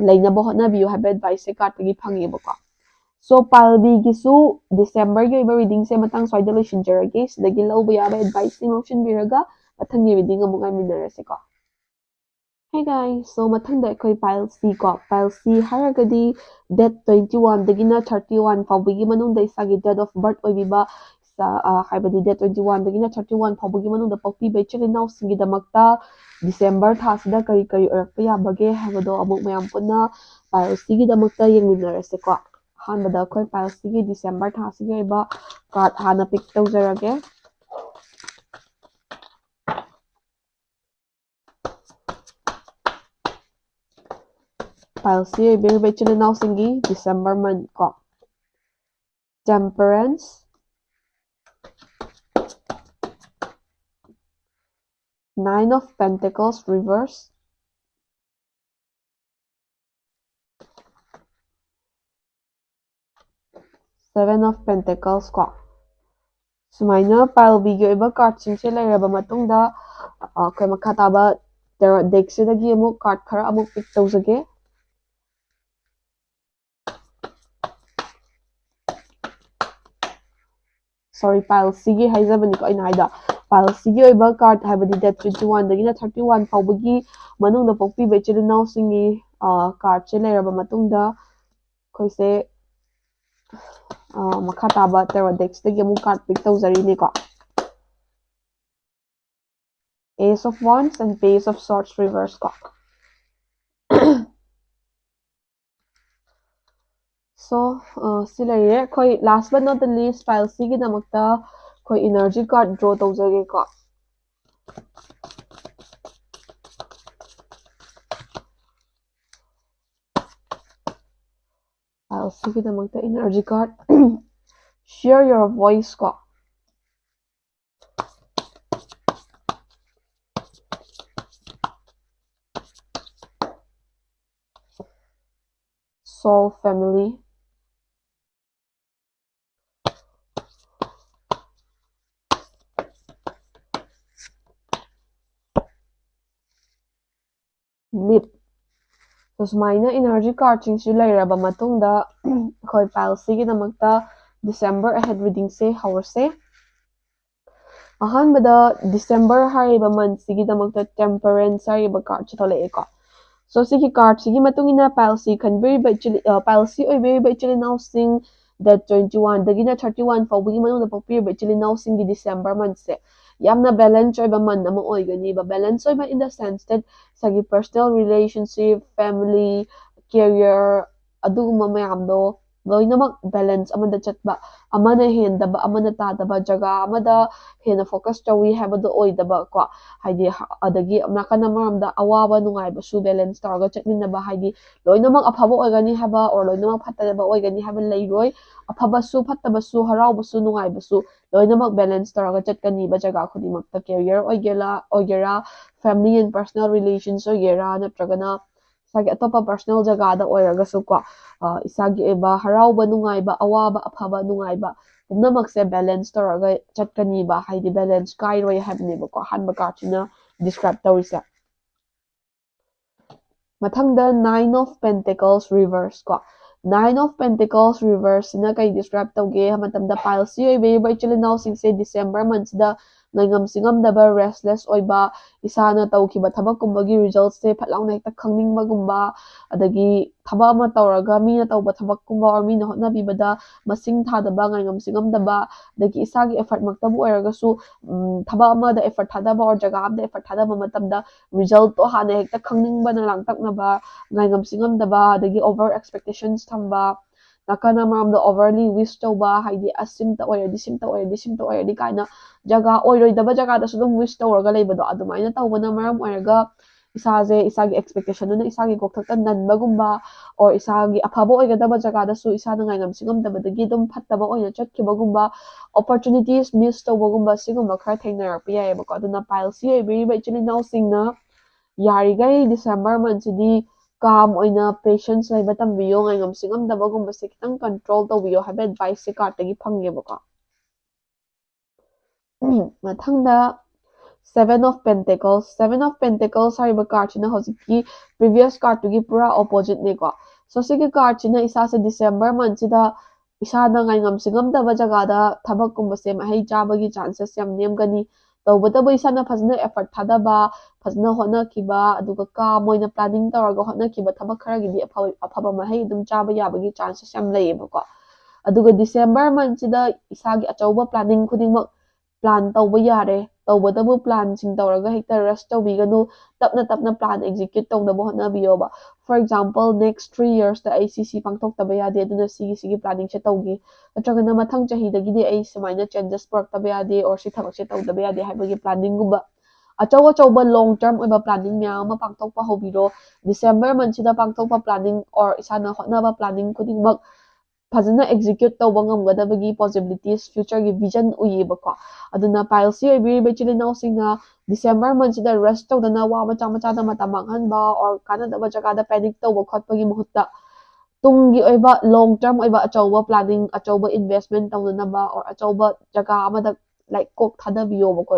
ꯂꯩꯅꯕ ꯍꯣꯠꯅꯕꯤꯌꯨ ꯍꯥꯏꯕ adviceꯁꯦ cardꯇꯒꯤ ꯐꯪꯉꯦꯕꯀꯣ꯫ So pile Bꯒꯤꯁꯨ Decemberꯒꯤ ꯑꯣꯏꯕ readingꯁꯦ ꯃꯇꯥꯡ ꯁ꯭ꯋꯥꯏꯗ ꯂꯣꯏꯁꯤꯟꯖꯔꯒꯦ꯫ ꯁꯤꯗꯒꯤ ꯂꯧꯕ ꯌꯥꯕ adviceꯁꯤꯡ ꯂꯧꯁꯤꯟꯕꯤꯔꯒ ꯃꯊꯪꯒꯤ reading ꯑꯃꯨꯛ ꯉꯥꯏꯃꯤꯟꯅꯔꯁꯤꯀꯣ꯫ Hey guys, so ꯃꯊꯪꯗ ꯑꯩꯈꯣꯏ pile C ꯀꯣ, pile C ꯍꯥꯏꯔꯒꯗꯤ date twenty oneꯗꯒꯤꯅ thirty one ꯐꯥꯎꯕꯒꯤ ꯃꯅꯨꯡꯗ ꯏꯁꯥꯒꯤ date of birth ꯑꯣꯏꯕꯤꯕ ꯍꯥꯏꯕꯗꯤ date twenty one ꯗꯒꯤꯅ thirty one ꯐꯥꯎꯕꯒꯤ ꯃꯅꯨꯡꯗ ꯄꯣꯛꯄꯤꯕ ꯏꯆꯤꯜ ꯏꯅꯥꯎꯁꯤꯡꯒꯤꯗꯃꯛꯇ December ꯊꯥꯁꯤꯗ ꯀꯔꯤ ꯀꯔꯤ ꯑꯣꯏꯔꯛꯄ ꯌꯥꯕꯒꯦ ꯍꯥꯏꯕꯗꯣ ꯑꯃꯨꯛ ꯃꯌꯥꯝ ꯄꯨꯟꯅ pile C ꯒꯤꯗꯃꯛꯇ ꯌꯦꯡꯃꯤꯟꯅꯔꯁꯦꯀꯣ꯫ ꯑꯍꯥꯟꯕꯗ ꯑꯩꯈꯣꯏ pile C ꯒꯤ December ꯊꯥꯁꯤꯒꯤ ꯑꯣꯏꯕ card ꯍꯥꯟꯅ pick ꯇꯧꯖꯔꯒꯦ꯫ Pile C ꯑꯣꯏꯕꯤꯔꯤꯕ ꯏꯆꯤꯜ ꯏꯅꯥꯎꯁꯤꯡꯒꯤ December month ꯀꯣ, Temperance, Nine of Pentacles reverse, Seven of Pentacles ꯀꯣ꯫ ꯁꯨꯃꯥꯏꯅ pile B ꯒꯤ ꯑꯣꯏꯕ card ꯁꯤꯡꯁꯦ ꯂꯩꯔꯕ ꯃꯇꯨꯡꯗ, ꯑ, ꯑꯩꯈꯣꯏ ꯃꯈꯥ ꯇꯥꯕ tarot deck ꯁꯤꯗꯒꯤ ꯑꯃꯨꯛ card ꯈꯔ ꯑꯃꯨꯛ pick ꯇꯧꯖꯒꯦ꯫ Sorry, pile C ꯒꯤ ꯍꯥꯏꯖꯕꯅꯤꯀꯣ ꯑꯩꯅ ꯍꯥꯏꯗꯣ꯫ Pile C ꯒꯤ ꯑꯣꯏꯕ card, ꯍꯥꯏꯕꯗꯤ date twenty one ꯗꯒꯤꯅ thirty one ꯐꯥꯎꯕꯒꯤ ꯃꯅꯨꯡꯗ ꯄꯣꯛꯄꯤꯕ ꯏꯆꯤꯜ ꯏꯅꯥꯎꯁꯤꯡꯒꯤ, ꯑ, card ꯁꯦ ꯂꯩꯔꯕ ꯃꯇꯨꯡꯗ ꯑꯩꯈꯣꯏꯁꯦ, ꯑ, ꯃꯈꯥ ꯇꯥꯕ tarot deck ꯁꯤꯗꯒꯤ ꯑꯃꯨꯛ card pick ꯇꯧꯖꯔꯤꯅꯦꯀꯣ꯫ Ace of Wands and Page of Swords reverse ꯀꯣ꯫ So, ꯑ, ꯁꯤ ꯂꯩꯔꯦ꯫ ꯑꯩꯈꯣꯏ last but not the least, pile C ꯒꯤꯗꯃꯛꯇ ꯑꯩꯈꯣꯏ energy card draw ꯇꯧꯖꯒꯦꯀꯣ꯫ Pile C ꯒꯤꯗꯃꯛꯇ energy card, Share Your Voice ꯀꯣ꯫ Soul Family, Leap꯫ So, ꯁꯨꯃꯥꯏꯅ energy card ꯁꯤꯡꯁꯤ ꯂꯩꯔꯕ ꯃꯇꯨꯡꯗ, ꯑꯩꯈꯣꯏ pile C ꯒꯤꯗꯃꯛꯇ December ahead reading ꯁꯦ ꯍꯧꯔꯁꯦ꯫ ꯑꯍꯥꯟꯕꯗ December ꯍꯥꯏꯔꯤꯕ month ꯁꯤꯒꯤꯗꯃꯛꯇ Temperance ꯍꯥꯏꯔꯤꯕ card ꯁꯤ ꯊꯣꯛꯂꯛꯑꯦꯀꯣ꯫ So, ꯁꯤꯒꯤ card ꯁꯤꯒꯤ ꯃꯇꯨꯡ ꯏꯟꯅ pile C ꯈꯟꯕꯤꯔꯤꯕ ꯏꯆꯤꯜ-, ꯑ, pile C ꯑꯣꯏꯕꯤꯔꯤꯕ ꯏꯆꯤꯜ ꯏꯅꯥꯎꯁꯤꯡ, date twenty one ꯗꯒꯤꯅ thirty one ꯐꯥꯎꯕꯒꯤ ꯃꯅꯨꯡꯗ ꯄꯣꯛꯄꯤꯔꯤꯕ ꯏꯆꯤꯜ ꯏꯅꯥꯎꯁꯤꯡꯒꯤ December month ꯁꯦ ꯌꯥꯝꯅ balance ꯑꯣꯏꯕ month ꯑꯃ ꯑꯣꯏꯒꯅꯤꯕ꯫ Balance ꯑꯣꯏꯕ in the sense that ꯏꯁꯥꯒꯤ personal relationship, family, career, ꯑꯗꯨꯒꯨꯝꯕ ꯃꯌꯥꯝꯗꯣ ꯂꯣꯏꯅꯃꯛ balance ꯑꯃꯗ ꯆꯠꯄ, ꯑꯃꯅ ꯍꯦꯟꯗꯕ, ꯑꯃꯅ ꯇꯥꯗꯕ, ꯖꯒꯥ ꯑꯃꯗ ꯍꯦꯟꯅ focus ꯇꯧꯏ ꯍꯥꯏꯕꯗꯣ ꯑꯣꯏꯗꯕ ꯀꯣ꯫ ꯍꯥꯏꯗꯤ, ꯑꯗꯒꯤ ꯅꯥꯀꯟ ꯑꯃꯔꯣꯝꯗ ꯑꯋꯥꯕ ꯅꯨꯡꯉꯥꯏꯕꯁꯨ balance ꯇꯧꯔꯒ ꯆꯠꯃꯤꯟꯅꯕ, ꯍꯥꯏꯗꯤ ꯂꯣꯏꯅꯃꯛ ꯑꯐꯕ ꯑꯣꯏꯒꯅꯤ ꯍꯥꯏꯕ or ꯂꯣꯏꯅꯃꯛ ꯐꯠꯇꯕ ꯑꯣꯏꯒꯅꯤ ꯍꯥꯏꯕ ꯂꯩꯔꯣꯏ꯫ ꯑꯐꯕꯁꯨ, ꯐꯠꯇꯕꯁꯨ, ꯍꯔꯥꯎꯕꯁꯨ, ꯅꯨꯡꯉꯥꯏꯕꯁꯨ ꯂꯣꯏꯅꯃꯛ balance ꯇꯧꯔꯒ ꯆꯠꯀꯅꯤꯕ ꯖꯒꯥ ꯈꯨꯗꯤꯡꯃꯛꯇ꯫ Career ꯑꯣꯏꯒꯦꯔꯥ, ꯑꯣꯏꯒꯦꯔꯥ, family and personal relations ꯑꯣꯏꯒꯦꯔꯥ, ꯅꯠꯇ꯭ꯔꯒꯅ ꯏꯁꯥꯒꯤ ꯑꯇꯣꯞꯄ personal ꯖꯒꯥꯗ ꯑꯣꯏꯔꯒꯁꯨ ꯀꯣ, ꯑ, ꯏꯁꯥꯒꯤ ꯑꯣꯏꯕ ꯍꯔꯥꯎꯕ, ꯅꯨꯡꯉꯥꯏꯕ, ꯑꯋꯥꯕ, ꯑꯐꯕ, ꯅꯨꯡꯉꯥꯏꯕ ꯄꯨꯝꯅꯃꯛꯁꯦ balance ꯇꯧꯔꯒ ꯆꯠꯀꯅꯤꯕ, ꯍꯥꯏꯗꯤ balance ꯀꯥꯏꯔꯣꯏ ꯍꯥꯏꯕꯅꯦꯕꯀꯣ ꯑꯍꯥꯟꯕ card ꯁꯤꯅ describe ꯇꯧꯔꯤꯁꯦ꯫ ꯃꯊꯪꯗ Nine of Pentacles reverse ꯀꯣ꯫ Nine of Pentacles reverse ꯁꯤꯅ ꯀꯩ describe ꯇꯧꯒꯦ ꯍꯥꯏꯕ ꯃꯇꯝꯗ, pile C ꯑꯣꯏꯕꯤꯔꯤꯕ ꯏꯆꯤꯜ ꯏꯅꯥꯎꯁꯤꯡꯁꯦ December month ꯁꯤꯗ ꯉꯥꯏꯉꯝ ꯆꯤꯡꯉꯝꯗꯕ, restless ꯑꯣꯏꯕ, ꯏꯁꯥꯅ ꯇꯧꯈꯤꯕ ꯊꯕꯛꯀꯨꯝꯕꯒꯤ result ꯁꯦ ꯐꯠ ꯂꯥꯎꯅ ꯍꯦꯛꯇ ꯈꯪꯅꯤꯡꯕꯒꯨꯝꯕ, ꯑꯗꯒꯤ ꯊꯕꯛ ꯑꯃ ꯇꯧꯔꯒ ꯃꯤꯅ ꯇꯧꯕ ꯊꯕꯛꯀꯨꯝꯕ or ꯃꯤꯅ ꯍꯣꯠꯅꯕꯤꯕꯗ ꯃꯁꯤꯡ ꯊꯥꯗꯕ, ꯉꯥꯏꯉꯝ ꯆꯤꯡꯉꯝꯗꯕ, ꯑꯗꯒꯤ ꯏꯁꯥꯒꯤ effort ꯃꯛꯇꯕꯨ ꯑꯣꯏꯔꯒꯁꯨ, ꯎꯝ, ꯊꯕꯛ ꯑꯃꯗ effort ꯊꯥꯗꯕ or ꯖꯒꯥ ꯑꯃꯗ effort ꯊꯥꯗꯕ ꯃꯇꯝꯗ result ꯇꯣ ꯍꯥꯟꯅ ꯍꯦꯛꯇ ꯈꯪꯅꯤꯡꯕꯅ ꯂꯥꯡꯇꯛꯅꯕ, ꯉꯥꯏꯉꯝ ꯆꯤꯡꯉꯝꯗꯕ, ꯑꯗꯒꯤ over expectations ꯊꯝꯕ, ꯅꯥꯀꯟ ꯑꯃꯔꯣꯝꯗ overly wish ꯇꯧꯕ, ꯍꯥꯏꯗꯤ ꯑꯁ ꯁꯤꯝꯇ ꯑꯣꯏꯔꯗꯤ, ꯁꯤꯝꯇ ꯑꯣꯏꯔꯗꯤ, ꯁꯤꯝꯇ ꯑꯣꯏꯔꯗꯤ ꯀꯥꯏꯅ ꯖꯒꯥ ꯑꯣꯏꯔꯣꯏꯗꯕ ꯖꯒꯥꯗꯁꯨ ꯑꯗꯨꯝ wish ꯇꯧꯔꯒ ꯂꯩꯕꯗꯣ, ꯑꯗꯨꯃꯥꯏꯅ ꯇꯧꯕꯅ ꯃꯔꯝ ꯑꯣꯏꯔꯒ ꯏꯁꯥꯁꯦ, ꯏꯁꯥꯒꯤ expectation ꯗꯨꯅ ꯏꯁꯥꯒꯤ ꯀꯣꯛꯊꯛꯇ ꯅꯟꯕꯒꯨꯝꯕ, or ꯏꯁꯥꯒꯤ ꯑꯐꯕ ꯑꯣꯏꯒꯗꯕ ꯖꯒꯥꯗꯁꯨ ꯏꯁꯥꯅ ꯉꯥꯏꯉꯝ ꯆꯤꯡꯉꯝꯗꯕꯗꯒꯤ ꯑꯗꯨꯝ ꯐꯠꯇꯕ ꯑꯣꯏꯅ ꯆꯠꯈꯤꯕꯒꯨꯝꯕ, opportunities miss ꯇꯧꯕꯒꯨꯝꯕ, ꯁꯤꯒꯨꯝꯕ ꯈꯔ ꯊꯦꯡꯅꯔꯛꯄ ꯌꯥꯏꯑꯕꯀꯣ꯫ ꯑꯗꯨꯅ pile C ꯑꯣꯏꯕꯤꯔꯤꯕ ꯏꯆꯤꯜ ꯏꯅꯥꯎꯁꯤꯡꯅ ꯌꯥꯔꯤꯈꯩ December month ꯁꯤꯗꯤ calm ꯑꯣꯏꯅ patience ꯂꯩꯕ ꯇꯝꯕꯤꯌꯣ, ꯉꯥꯏꯉꯝ ꯆꯤꯡꯉꯝꯗꯕꯒꯨꯝꯕꯁꯦ ꯈꯤꯇꯪ control ꯇꯧꯕꯤꯌꯣ ꯍꯥꯏꯕ advice ꯁꯦ card ꯇꯒꯤ ꯐꯪꯉꯦꯕꯀꯣ꯫ ꯃꯊꯪꯗ Seven of Pentacles, Seven of Pentacles ꯍꯥꯏꯔꯤꯕ card ꯁꯤꯅ ꯍꯧꯖꯤꯛꯀꯤ previous card ꯇꯨꯒꯤ ꯄꯨꯔꯥ opposite ꯅꯦꯀꯣ꯫ So ꯁꯤꯒꯤ card ꯁꯤꯅ ꯏꯁꯥꯁꯦ December month ꯁꯤꯗ ꯏꯁꯥꯅ ꯉꯥꯏꯉꯝ ꯆꯤꯡꯉꯝꯗꯕ ꯖꯒꯥꯗ ꯊꯕꯛꯀꯨꯝꯕꯁꯦ ꯃꯍꯩ ꯆꯥꯕꯒꯤ chances ꯌꯥꯝ ꯅꯦꯝꯒꯅꯤ꯫ ꯇꯧꯕꯇꯕꯨ ꯏꯁꯥꯅ ꯐꯖꯅ effort ꯊꯥꯗꯕ, ꯐꯖꯅ ꯍꯣꯠꯅꯈꯤꯕ, ꯑꯗꯨꯒ calm ꯑꯣꯏꯅ planning ꯇꯧꯔꯒ ꯍꯣꯠꯅꯈꯤꯕ ꯊꯕꯛ ꯈꯔꯒꯤꯗꯤ ꯑꯐꯕ, ꯑꯐꯕ ꯃꯍꯩ ꯑꯗꯨꯝ ꯆꯥꯕ ꯌꯥꯕꯒꯤ chances ꯌꯥꯝ ꯂꯩꯌꯦꯕꯀꯣ꯫ ꯑꯗꯨꯒ December monthꯁꯤꯗ ꯏꯁꯥꯒꯤ ꯑꯆꯧꯕ planning ꯈꯨꯗꯤꯡꯃꯛ plan ꯇꯧꯕ ꯌꯥꯔꯦ꯫ ꯇꯧꯕꯇꯕꯨ planꯁꯤꯡ ꯇꯧꯔꯒ ꯍꯦꯛꯇ rush ꯇꯧꯕꯤꯒꯅꯨ꯫ ꯇꯞꯅ ꯇꯞꯅ plan execute ꯇꯧꯅꯕ ꯍꯣꯠꯅꯕꯤꯌꯣꯕ꯫ For example, next three yearsꯇ ꯑꯩ ꯁꯤ ꯁꯤ ꯄꯥꯡꯊꯣꯛꯇꯕ ꯌꯥꯗꯦ, ꯑꯗꯨꯅ ꯁꯤꯒꯤ ꯁꯤꯒꯤ planningꯁꯦ ꯇꯧꯒꯦ, ꯅꯠꯇ꯭ꯔꯒꯅ ꯃꯊꯪ ꯆꯍꯤꯗꯒꯤꯗꯤ ꯑꯩ ꯁꯨꯃꯥꯏꯅ changes ꯄꯨꯔꯛꯇꯕ ꯌꯥꯗꯦ or ꯁꯤ ꯊꯕꯛꯁꯦ ꯇꯧꯗꯕ ꯌꯥꯗꯦ ꯍꯥꯏꯕꯒꯤ planningꯒꯨꯝꯕ ꯑꯆꯧ ꯑꯆꯧꯕ long term ꯑꯣꯏꯕ planning ꯃꯌꯥꯝ ꯑꯃ ꯄꯥꯡꯊꯣꯛꯄ ꯍꯧꯕꯤꯔꯣ꯫ December monthꯁꯤꯗ ꯄꯥꯡꯊꯣꯛꯄ planning or ꯏꯁꯥꯅ ꯍꯣꯠꯅꯕ planning ꯈꯨꯗꯤꯡꯃꯛ ꯐꯖꯅ execute ꯇꯧꯕ ꯉꯝꯒꯗꯕꯒꯤ possibilities, futureꯒꯤ vision ꯎꯏꯌꯦꯕꯀꯣ꯫ ꯑꯗꯨꯅ pile C ꯑꯣꯏꯕꯤꯔꯤꯕ ꯏꯆꯤꯜ ꯏꯅꯥꯎꯁꯤꯡꯅ December monthꯁꯤꯗ rush ꯇꯧꯗꯅ ꯋꯥ ꯃꯆꯥ ꯃꯆꯥꯗ ꯃꯇꯝ ꯃꯥꯡꯍꯟꯕ or ꯀꯥꯟꯅꯗꯕ ꯖꯒꯥꯗ panic ꯇꯧꯕ ꯈꯣꯠꯄꯒꯤ ꯃꯍꯨꯠꯇ ꯇꯨꯡꯒꯤ ꯑꯣꯏꯕ long term ꯑꯣꯏꯕ ꯑꯆꯧꯕ planning, ꯑꯆꯧꯕ investment ꯇꯧꯅꯅꯕ or ꯑꯆꯧꯕ ꯖꯒꯥ ꯑꯃꯗ like ꯀꯣꯛ ꯊꯥꯗꯕꯤꯌꯣꯕꯀꯣ꯫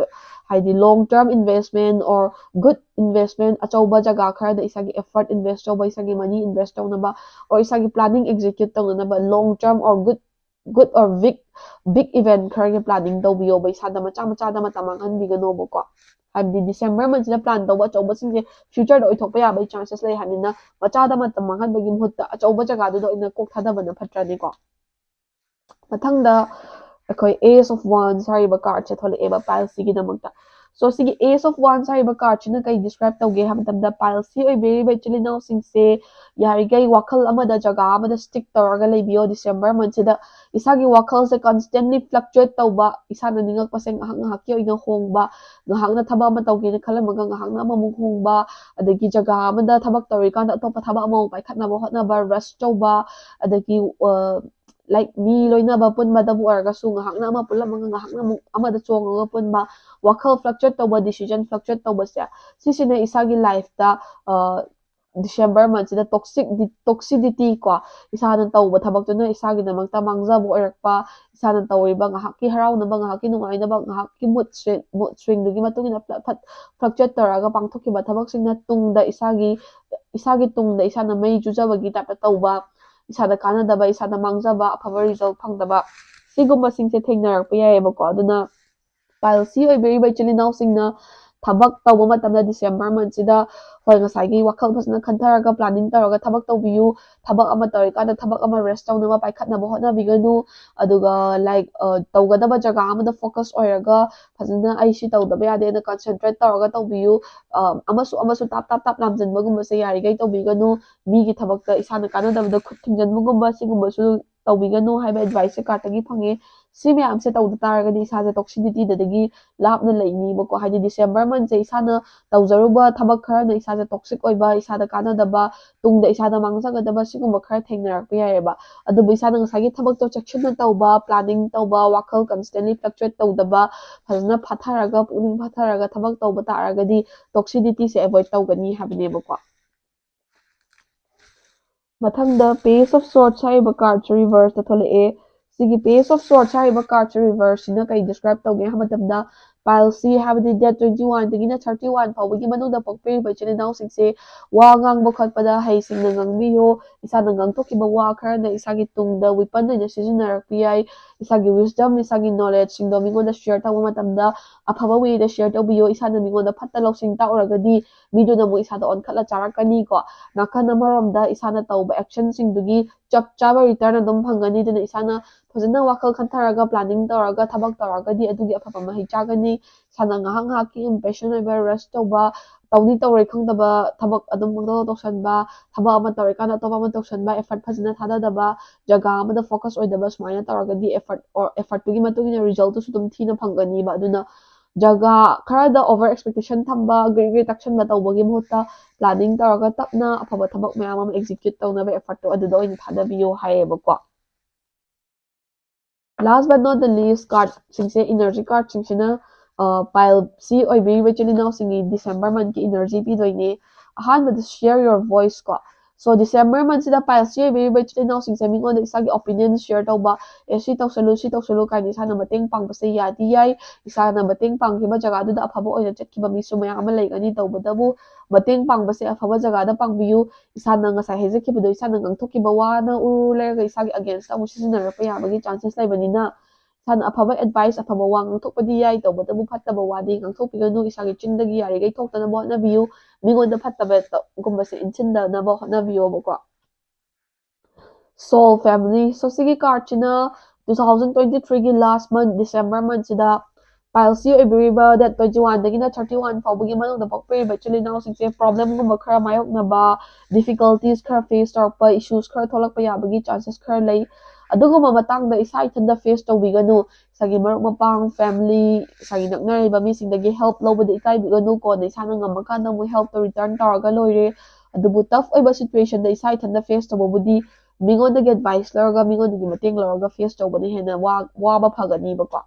ꯍꯥꯏꯗꯤ long term investment or good investment, ꯑꯆꯧꯕ ꯖꯒꯥ ꯈꯔꯗ ꯏꯁꯥꯒꯤ effort invest ꯇꯧꯕ, ꯏꯁꯥꯒꯤ money invest ꯇꯧꯅꯕ or ꯏꯁꯥꯒꯤ planning execute ꯇꯧꯅꯅꯕ long term or good good or big big event ꯈꯔꯒꯤ planning ꯇꯧꯕꯤꯌꯣꯕ꯫ ꯏꯁꯥꯗ ꯃꯆꯥ ꯃꯆꯥꯗ ꯃꯇꯝ ꯃꯥꯡꯍꯟꯕꯤꯒꯅꯣꯕꯀꯣ꯫ ꯍꯥꯏꯕꯗꯤ December monthꯁꯤꯗ plan ꯇꯧꯕ ꯑꯆꯧꯕꯁꯤꯡꯁꯦ futureꯗ ꯑꯣꯏꯊꯣꯛꯄ ꯌꯥꯕꯒꯤ chances ꯂꯩ ꯍꯥꯏꯕꯅꯤꯅ, ꯃꯆꯥꯗ ꯃꯇꯝ ꯃꯥꯡꯍꯟꯕꯒꯤ ꯃꯍꯨꯠꯇ ꯑꯆꯧꯕ ꯖꯒꯥꯗꯨꯗ ꯑꯣꯏꯅ ꯀꯣꯛ ꯊꯥꯗꯕꯅ ꯐꯠꯇ꯭ꯔꯅꯤꯀꯣ꯫ ꯃꯊꯪꯗ ꯑꯩꯈꯣꯏ Ace of Wands ꯍꯥꯏꯔꯤꯕ cardꯁꯦ ꯊꯣꯛꯂꯛꯑꯦꯕ pile Cꯒꯤꯗꯃꯛꯇ꯫ So ꯁꯤꯒꯤ Ace of Wands ꯍꯥꯏꯔꯤꯕ cardꯁꯤꯅ ꯀꯩ describe ꯇꯧꯒꯦ ꯍꯥꯏꯕ ꯃꯇꯝꯗ, pile C ꯑꯣꯏꯕꯤꯔꯤꯕ ꯏꯆꯤꯜ ꯏꯅꯥꯎꯁꯤꯡꯁꯦ ꯌꯥꯔꯤꯈꯩ ꯋꯥꯈꯜ ꯑꯃꯗ ꯖꯒꯥ ꯑꯃꯗ stick ꯇꯧꯔꯒ ꯂꯩꯕꯤꯌꯣ December monthꯁꯤꯗ꯫ ꯏꯁꯥꯒꯤ ꯋꯥꯈꯜꯁꯦ constantly fluctuate ꯇꯧꯕ, ꯏꯁꯥꯅ ꯅꯤꯡꯉꯛꯄꯁꯦ ꯉꯥꯏꯍꯥꯛ ꯉꯥꯏꯍꯥꯛꯀꯤ ꯑꯣꯏꯅ ꯍꯣꯡꯕ, ꯉꯥꯏꯍꯥꯛꯅ ꯊꯕꯛ ꯑꯃ ꯇꯧꯒꯦꯅ ꯈꯜꯂꯝꯃꯒ ꯉꯥꯏꯍꯥꯛꯅ ꯑꯃꯃꯨꯛ ꯍꯣꯡꯕ, ꯑꯗꯒꯤ ꯖꯒꯥ ꯑꯃꯗ ꯊꯕꯛ ꯇꯧꯔꯤꯀꯥꯟꯗ ꯑꯇꯣꯞꯄ ꯊꯕꯛ ꯑꯃꯃꯨꯛ ꯄꯥꯏꯈꯠꯅꯕ ꯍꯣꯠꯅꯕ, rush ꯇꯧꯕ, ꯑꯗꯒꯤ ꯑ, like ꯃꯤ ꯂꯣꯏꯅꯕ ꯄꯨꯟꯕꯗꯕꯨ ꯑꯣꯏꯔꯒꯁꯨ ꯉꯥꯏꯍꯥꯛꯅ ꯑꯃ ꯄꯨꯜꯂꯝꯃꯒ ꯉꯥꯏꯍꯥꯛꯅ ꯑꯃꯨꯛ ꯑꯃꯗ ꯆꯣꯡꯉꯒ ꯄꯨꯟꯕ, ꯋꯥꯈꯜ fluctuate ꯇꯧꯕ, decision fluctuate ꯇꯧꯕꯁꯦ, ꯁꯤꯁꯤꯅ ꯏꯁꯥꯒꯤ lifeꯇ ꯑ, December monthꯁꯤꯗ toxic toxicity ꯀꯣ, ꯏꯁꯥꯅ ꯇꯧꯕ ꯊꯕꯛꯇꯨꯅ ꯏꯁꯥꯒꯤꯗꯃꯛꯇ ꯃꯥꯡꯖꯕ ꯑꯣꯏꯔꯛꯄ, ꯏꯁꯥꯅ ꯇꯧꯔꯤꯕ ꯉꯥꯏꯍꯥꯛꯀꯤ ꯍꯔꯥꯎꯅꯕ, ꯉꯥꯏꯍꯥꯛꯀꯤ ꯅꯨꯡꯉꯥꯏꯅꯕ, ꯉꯥꯏꯍꯥꯛꯀꯤ mood swing mood swingꯗꯨꯒꯤ ꯃꯇꯨꯡ ꯏꯟꯅ ꯐ꯭ꯂ- ꯐꯠ- fluctuate ꯇꯧꯔꯛꯑꯒ ꯄꯥꯡꯊꯣꯛꯈꯤꯕ ꯊꯕꯛꯁꯤꯡꯅ ꯇꯨꯡꯗ ꯏꯁꯥꯒꯤ ꯏꯁꯥꯒꯤ ꯇꯨꯡꯗ ꯏꯁꯥꯅ ꯃꯩ ꯆꯨꯖꯕꯒꯤ typeꯇ ꯇꯧꯕ, ꯏꯁꯥꯗ ꯀꯥꯟꯅꯗꯕ, ꯏꯁꯥꯗ ꯃꯥꯡꯖꯕ, ꯑꯐꯕ result ꯐꯪꯗꯕ, ꯁꯤꯒꯨꯝꯕꯁꯤꯡꯁꯦ ꯊꯦꯡꯅꯔꯛꯄ ꯌꯥꯏꯑꯕꯀꯣ꯫ ꯑꯗꯨꯅ pile C ꯑꯣꯏꯕꯤꯔꯤꯕ ꯏꯆꯤꯜ ꯏꯅꯥꯎꯁꯤꯡꯅ ꯊꯕꯛ ꯇꯧꯕ ꯃꯇꯝꯗ December monthꯁꯤꯗ, ꯍꯣꯏ, ꯉꯁꯥꯏꯒꯤ ꯋꯥꯈꯜ ꯐꯖꯅ ꯈꯟꯊꯔꯒ planning ꯇꯧꯔꯒ ꯊꯕꯛ ꯇꯧꯕꯤꯌꯨ꯫ ꯊꯕꯛ ꯑꯃ ꯇꯧꯔꯤꯀꯥꯟꯗ ꯊꯕꯛ ꯑꯃ rest ꯇꯧꯅꯕ ꯄꯥꯏꯈꯠꯅꯕ ꯍꯣꯠꯅꯕꯤꯒꯅꯨ꯫ ꯑꯗꯨꯒ, like, ꯑ, ꯇꯧꯒꯗꯕ ꯖꯒꯥ ꯑꯃꯗ focus ꯑꯣꯏꯔꯒ ꯐꯖꯅ "ꯑꯩ ꯁꯤ ꯇꯧꯗꯕ ꯌꯥꯗꯦꯅ" concentrate ꯇꯧꯔꯒ ꯇꯧꯕꯤꯌꯨ꯫ ꯑ, ꯑꯃꯁꯨ ꯑꯃꯁꯨ ꯇꯥꯞ ꯇꯥꯞ ꯇꯥꯞ ꯂꯥꯝꯖꯟꯕꯒꯨꯝꯕꯁꯦ ꯌꯥꯔꯤꯈꯩ ꯇꯧꯕꯤꯒꯅꯨ꯫ ꯃꯤꯒꯤ ꯊꯕꯛꯇ ꯏꯁꯥꯅ ꯀꯥꯟꯅꯗꯕꯗ ꯈꯨꯠ ꯊꯤꯡꯖꯤꯟꯕꯒꯨꯝꯕ ꯁꯤꯒꯨꯝꯕꯁꯨ ꯇꯧꯕꯤꯒꯅꯨ ꯍꯥꯏꯕ adviceꯁꯦ cardꯇꯒꯤ ꯐꯪꯉꯦ꯫ ꯁꯤ ꯃꯌꯥꯝꯁꯦ ꯇꯧꯗ ꯇꯥꯔꯒꯗꯤ ꯏꯁꯥꯁꯦ toxicityꯗꯒꯤ ꯂꯥꯞꯅ ꯂꯩꯅꯤꯕꯀꯣ꯫ ꯍꯥꯏꯗꯤ December monthꯁꯦ ꯏꯁꯥꯅ ꯇꯧꯖꯔꯨꯕ ꯊꯕꯛ ꯈꯔꯅ ꯏꯁꯥꯁꯦ toxic ꯑꯣꯏꯕ, ꯏꯁꯥꯗ ꯀꯥꯟꯅꯗꯕ, ꯇꯨꯡꯗ ꯏꯁꯥꯗ ꯃꯥꯡꯖꯒꯗꯕ ꯁꯤꯒꯨꯝꯕ ꯈꯔ ꯊꯦꯡꯅꯔꯛꯄ ꯌꯥꯏꯑꯕ꯫ ꯑꯗꯨꯕꯨ ꯏꯁꯥꯅ ꯉꯁꯥꯏꯒꯤ ꯊꯕꯛꯇꯣ ꯆꯦꯛꯁꯤꯟꯅ ꯇꯧꯕ, planning ꯇꯧꯕ, ꯋꯥꯈꯜ constantly fluctuate ꯇꯧꯗꯕ, ꯐꯖꯅ ꯐꯥꯊꯔꯒ, ꯄꯨꯛꯅꯤꯡ ꯐꯥꯊꯔꯒ ꯊꯕꯛ ꯇꯧꯕ ꯇꯥꯔꯒꯗꯤ toxicityꯁꯦ avoid ꯇꯧꯒꯅꯤ ꯍꯥꯏꯕꯅꯦꯕꯀꯣ꯫ ꯃꯊꯪꯗ Page of Swords ꯍꯥꯏꯔꯤꯕ cardꯁꯦ reverseꯇ ꯊꯣꯛꯂꯛꯑꯦ꯫ ꯁꯤꯒꯤ Page of Swords ꯍꯥꯏꯔꯤꯕ cardꯁꯦ reverseꯁꯤꯅ ꯀꯩ describe ꯇꯧꯒꯦ ꯍꯥꯏꯕ ꯃꯇꯝꯗ, pile C ꯍꯥꯏꯕꯗꯤ date twenty oneꯗꯒꯤꯅ thirty one ꯐꯥꯎꯕꯒꯤ ꯃꯅꯨꯡꯗ ꯄꯣꯛꯄꯤꯔꯤꯕ ꯏꯆꯤꯜ ꯏꯅꯥꯎꯁꯤꯡꯁꯦ ꯋꯥ ꯉꯥꯡꯕ ꯈꯣꯠꯄꯗ ꯍꯩꯁꯤꯡꯅ ꯉꯥꯡꯕꯤꯌꯨ꯫ ꯏꯁꯥꯅ ꯉꯥꯡꯊꯣꯛꯈꯤꯕ ꯋꯥ ꯈꯔꯅ ꯏꯁꯥꯒꯤ ꯇꯨꯡꯗ weapon ꯑꯣꯏꯅ ꯁꯤꯖꯤꯟꯅꯔꯛꯄ ꯌꯥꯏ꯫ ꯏꯁꯥꯒꯤ wisdom, ꯏꯁꯥꯒꯤ knowledgeꯁꯤꯡꯗꯣ ꯃꯤꯉꯣꯟꯗ share ꯇꯧꯕ ꯃꯇꯝꯗ ꯑꯐꯕ wayꯗ share ꯇꯧꯕꯤꯌꯨ꯫ ꯏꯁꯥꯅ ꯃꯤꯉꯣꯟꯗ ꯐꯠꯇ ꯂꯧꯁꯤꯡ ꯇꯥꯛꯎꯔꯒꯗꯤ ꯃꯤꯗꯨꯅ ꯑꯃꯨꯛ ꯏꯁꯥꯗ ꯑꯣꯟꯈꯠꯂ ꯆꯥꯔꯛꯀꯅꯤꯀꯣ꯫ ꯅꯥꯀꯟ ꯑꯃꯔꯣꯝꯗ ꯏꯁꯥꯅ ꯇꯧꯕ actionꯁꯤꯡꯗꯨꯒꯤ ꯆꯞ ꯆꯥꯕ return ꯑꯗꯨꯝ ꯐꯪꯒꯅꯤ꯫ ꯑꯗꯨꯅ ꯏꯁꯥꯅ ꯐꯖꯅ ꯋꯥꯈꯜ ꯈꯟꯊꯔꯒ planning ꯇꯧꯔꯒ ꯊꯕꯛ ꯇꯧꯔꯒꯗꯤ ꯑꯗꯨꯒꯤ ꯑꯐꯕ ꯃꯍꯩ ꯆꯥꯒꯅꯤ꯫ ꯏꯁꯥꯅ ꯉꯥꯏꯍꯥꯛ ꯉꯥꯏꯍꯥꯛꯀꯤ impatient ꯑꯣꯏꯕ, rush ꯇꯧꯕ, ꯇꯧꯅꯤ ꯇꯧꯔꯣꯏ ꯈꯪꯗꯕ ꯊꯕꯛ ꯑꯗꯨꯝ ꯄꯪꯇꯧ ꯇꯧꯁꯟꯕ, ꯊꯕꯛ ꯑꯃ ꯇꯧꯔꯤꯀꯥꯟꯗ ꯑꯇꯣꯞꯄ ꯑꯃ ꯇꯧꯁꯟꯕ, effort ꯐꯖꯅ ꯊꯥꯗꯗꯕ, ꯖꯒꯥ ꯑꯃꯗ focus ꯑꯣꯏꯗꯕ, ꯁꯨꯃꯥꯏꯅ ꯇꯧꯔꯒꯗꯤ effort or effortꯇꯨꯒꯤ ꯃꯇꯨꯡ ꯏꯟꯅ resultꯇꯨꯁꯨ ꯑꯗꯨꯝ ꯊꯤꯅ ꯐꯪꯒꯅꯤꯕ꯫ ꯑꯗꯨꯅ ꯖꯒꯥ ꯈꯔꯗ over expectation ꯊꯝꯕ, ꯒ꯭ꯔꯤ ꯒ꯭ꯔꯤ ꯇꯛꯁꯟꯕ ꯇꯧꯕꯒꯤ ꯃꯍꯨꯠꯇ planning ꯇꯧꯔꯒ ꯇꯞꯅ ꯑꯐꯕ ꯊꯕꯛ ꯃꯌꯥꯝ ꯑꯃ execute ꯇꯧꯅꯕ effortꯇꯣ ꯑꯗꯨꯗ ꯑꯣꯏꯅ ꯊꯥꯗꯕꯤꯌꯣ ꯍꯥꯏꯌꯦꯕꯀꯣ꯫ Last but not the least, cardꯁꯤꯡꯁꯦ, energy cardꯁꯤꯡꯁꯤꯅ, ꯑ, pile C ꯑꯣꯏꯕꯤꯔꯤꯕ ꯏꯆꯤꯜ ꯏꯅꯥꯎꯁꯤꯡꯒꯤ December monthꯀꯤ energy ꯄꯤꯗꯣꯏꯅꯦ꯫ ꯑꯍꯥꯟꯕꯗ share your voice ꯀꯣ꯫ So December monthꯁꯤꯗ pile C ꯑꯣꯏꯕꯤꯔꯤꯕ ꯏꯆꯤꯜ ꯏꯅꯥꯎꯁꯤꯡꯁꯦ ꯃꯤꯉꯣꯟꯗ ꯏꯁꯥꯒꯤ opinion share ꯇꯧꯕ, "ꯑꯦ, ꯁꯤ ꯇꯧꯁꯜꯂꯨ, ꯁꯤ ꯇꯧꯁꯜꯂꯨ" ꯀꯥꯏꯅ ꯏꯁꯥꯅ ꯃꯇꯦꯡ ꯄꯥꯡꯕꯁꯦ ꯌꯥꯗꯤ ꯌꯥꯏ꯫ ꯏꯁꯥꯅ ꯃꯇꯦꯡ ꯄꯥꯡꯈꯤꯕ ꯖꯒꯥꯗꯨꯗ ꯑꯐꯕ ꯑꯣꯏꯅ ꯆꯠꯈꯤꯕ ꯃꯤꯁꯨ ꯃꯌꯥꯝ ꯑꯃ ꯂꯩꯒꯅꯤ꯫ ꯇꯧꯕꯇꯕꯨ ꯃꯇꯦꯡ ꯄꯥꯡꯕꯁꯦ ꯑꯐꯕ ꯖꯒꯥꯗ ꯄꯥꯡꯕꯤꯌꯨ꯫ ꯏꯁꯥꯅ ꯉꯁꯥꯏ ꯍꯥꯏꯖꯈꯤꯕꯗꯣ, ꯏꯁꯥꯅ ꯉꯥꯡꯊꯣꯛꯈꯤꯕ ꯋꯥꯅ ꯎꯔꯨ ꯂꯩꯔꯒ ꯏꯁꯥꯒꯤ againstꯇ ꯑꯃꯨꯛ ꯁꯤꯖꯤꯟꯅꯔꯛꯄ ꯌꯥꯕꯒꯤ chances ꯂꯩꯕꯅꯤꯅ, ꯏꯁꯥꯅ ꯑꯐꯕ advice, ꯑꯐꯕ ꯋꯥ ꯉꯥꯡꯊꯣꯛꯄꯗꯤ ꯌꯥꯏ, ꯇꯧꯕꯇꯕꯨ ꯐꯠꯇꯕ ꯋꯥꯗꯤ ꯉꯥꯡꯊꯣꯛꯄꯤꯒꯅꯨ꯫ ꯏꯁꯥꯒꯤ ꯆꯤꯟꯗꯒꯤ ꯌꯥꯔꯤꯈꯩ ꯊꯣꯛꯇꯅꯕ ꯍꯣꯠꯅꯕꯤꯌꯨ꯫ ꯃꯤꯉꯣꯟꯗ ꯐꯠꯇꯕꯒꯨꯝꯕꯁꯦ ꯏꯟꯁꯤꯟꯗꯅꯕ ꯍꯣꯠꯅꯕꯤꯌꯣꯕꯀꯣ꯫ Soul family꯫ So ꯁꯤꯒꯤ cardꯁꯤꯅ two thousand twenty threeꯒꯤ last month, December monthꯁꯤꯗ Pileꯁꯤ ꯑꯣꯏꯕꯤꯔꯤꯕ date twenty oneꯗꯒꯤꯅ thirty one ꯐꯥꯎꯕꯒꯤ ꯃꯅꯨꯡꯗ ꯄꯣꯛꯄꯤꯔꯤꯕ ꯏꯆꯤꯜ ꯏꯅꯥꯎꯁꯤꯡꯁꯦ problemꯒꯨꯝꯕ ꯈꯔ ꯃꯥꯌꯣꯛꯅꯕ, difficulties ꯈꯔ face ꯇꯧꯔꯛꯄ, issues ꯈꯔ ꯊꯣꯛꯂꯛꯄ ꯌꯥꯕꯒꯤ chances ꯈꯔ ꯂꯩ꯫ ꯑꯗꯨꯒꯨꯝꯕ ꯃꯇꯥꯡꯗ ꯏꯁꯥ ꯏꯊꯟꯇ face ꯇꯧꯕꯤꯒꯅꯨ꯫ ꯏꯁꯥꯒꯤ ꯃꯔꯨꯞ ꯃꯄꯥꯡ, family, ꯏꯁꯥꯒꯤ ꯅꯛꯅꯔꯤꯕ ꯃꯤꯁꯤꯡꯗꯒꯤ help ꯂꯧꯕꯗ ꯏꯀꯥꯏꯕꯤꯒꯅꯨ꯫ ꯀꯣꯟꯅ ꯏꯁꯥꯅ ꯉꯝꯃꯀꯥꯟꯗ ꯑꯃꯨꯛ helpꯇ return ꯇꯧꯔꯒ ꯂꯣꯏꯔꯦ꯫ ꯑꯗꯨꯕꯨ tough ꯑꯣꯏꯕ situationꯗ ꯏꯁꯥ ꯏꯊꯟꯇ face ꯇꯧꯕꯕꯨꯗꯤ ꯃꯤꯉꯣꯟꯗꯒꯤ advice ꯂꯧꯔꯒ, ꯃꯤꯉꯣꯟꯗꯒꯤ ꯃꯇꯦꯡ ꯂꯧꯔꯒ face ꯇꯧꯕꯅ ꯍꯦꯟꯅ ꯋꯥ-, ꯋꯥꯕ ꯐꯒꯅꯤꯕꯀꯣ꯫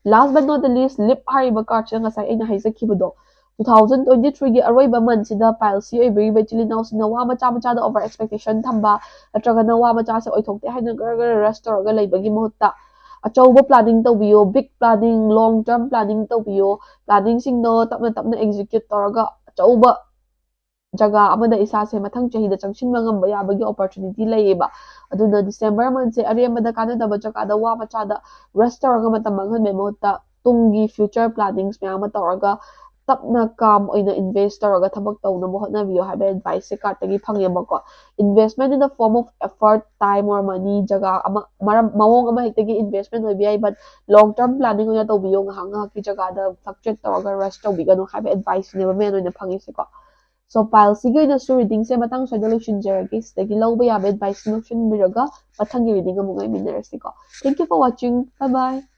Last but not the least, Leap ꯍꯥꯏꯔꯤꯕ cardꯁꯤꯅ ꯉꯁꯥꯏ ꯑꯩꯅ ꯍꯥꯏꯖꯈꯤꯕꯗꯣ, two thousand twenty threeꯒꯤ ꯑꯔꯣꯏꯕ monthꯁꯤꯗ Pileꯁꯤ ꯑꯣꯏꯕꯤꯔꯤꯕ ꯏꯆꯤꯜ ꯏꯅꯥꯎꯁꯤꯡꯅ ꯋꯥ ꯃꯆꯥ ꯃꯆꯥꯗ over expectation ꯊꯝꯕ, ꯅꯠꯇ꯭ꯔꯒꯅ ꯋꯥ ꯃꯆꯥꯁꯦ ꯑꯣꯏꯊꯣꯛꯇꯦ ꯍꯥꯏꯅ ꯒꯔ ꯒꯔ rush ꯇꯧꯔꯒ ꯂꯩꯕꯒꯤ ꯃꯍꯨꯠꯇ, ꯑꯆꯧꯕ planning ꯇꯧꯕꯤꯌꯣ, big planning, long term planning ꯇꯧꯕꯤꯌꯣ꯫ Planningꯁꯤꯡꯗꯣ ꯇꯞꯅ ꯇꯞꯅ execute ꯇꯧꯔꯒ ꯑꯆꯧꯕ ꯖꯒꯥ ꯑꯃꯗ ꯏꯁꯥꯁꯦ ꯃꯊꯪ ꯆꯍꯤꯗ ꯆꯪꯁꯤꯟꯕ ꯉꯝꯕ ꯌꯥꯕꯒꯤ opportunity ꯂꯩꯌꯦꯕ꯫ ꯑꯗꯨꯅ December monthꯁꯦ ꯑꯔꯦꯝꯕꯗ ꯀꯥꯟꯅꯗꯕ ꯖꯒꯥꯗ ꯋꯥ ꯃꯆꯥꯗ rush ꯇꯧꯔꯒ ꯃꯇꯝ ꯃꯥꯡꯍꯟꯕꯩ ꯃꯍꯨꯠꯇ, ꯇꯨꯡꯒꯤ future plannings ꯃꯌꯥꯝ ꯑꯃ ꯇꯧꯔꯒ, ꯇꯞꯅ calm ꯑꯣꯏꯅ invest ꯇꯧꯔꯒ ꯊꯕꯛ ꯇꯧꯅꯕ ꯍꯣꯠꯅꯕꯤꯌꯣ ꯍꯥꯏꯕ adviceꯁꯦ cardꯇꯒꯤ ꯐꯪꯉꯦꯕꯀꯣ꯫ Investment in the form of effort, time or money, ꯖꯒꯥ ꯑꯃ, ꯃꯔꯝ, ꯃꯑꯣꯡ ꯑꯃ ꯍꯦꯛꯇꯒꯤ investment ꯑꯣꯏꯕ ꯌꯥꯏ, but long term planning ꯑꯣꯏꯅ ꯇꯧꯕꯤꯌꯣ꯫ ꯉꯥꯏꯍꯥꯛ ꯉꯥꯏꯍꯥꯛꯀꯤ ꯖꯒꯥꯗ fluctuate ꯇꯧꯔꯒ rush ꯇꯧꯕꯤꯒꯅꯨ ꯍꯥꯏꯕ adviceꯅꯦꯕ main ꯑꯣꯏꯅ ꯐꯪꯉꯤꯁꯦꯀꯣ꯫ So Pileꯁꯤꯒꯤ ꯑꯣꯏꯅꯁꯨ readingꯁꯦ ꯃꯇꯥꯡ ꯁ꯭ꯋꯥꯏꯗ ꯂꯣꯏꯁꯤꯟꯖꯔꯒꯦ꯫ ꯁꯤꯗꯒꯤ ꯂꯧꯕ ꯌꯥꯕ advice ꯂꯧꯁꯤꯟꯕꯤꯔꯒ ꯃꯊꯪꯒꯤ reading ꯑꯃꯨꯛ ꯉꯥꯏꯃꯤꯟꯅꯔꯁꯤꯀꯣ꯫ Thank you for watching. Bye bye.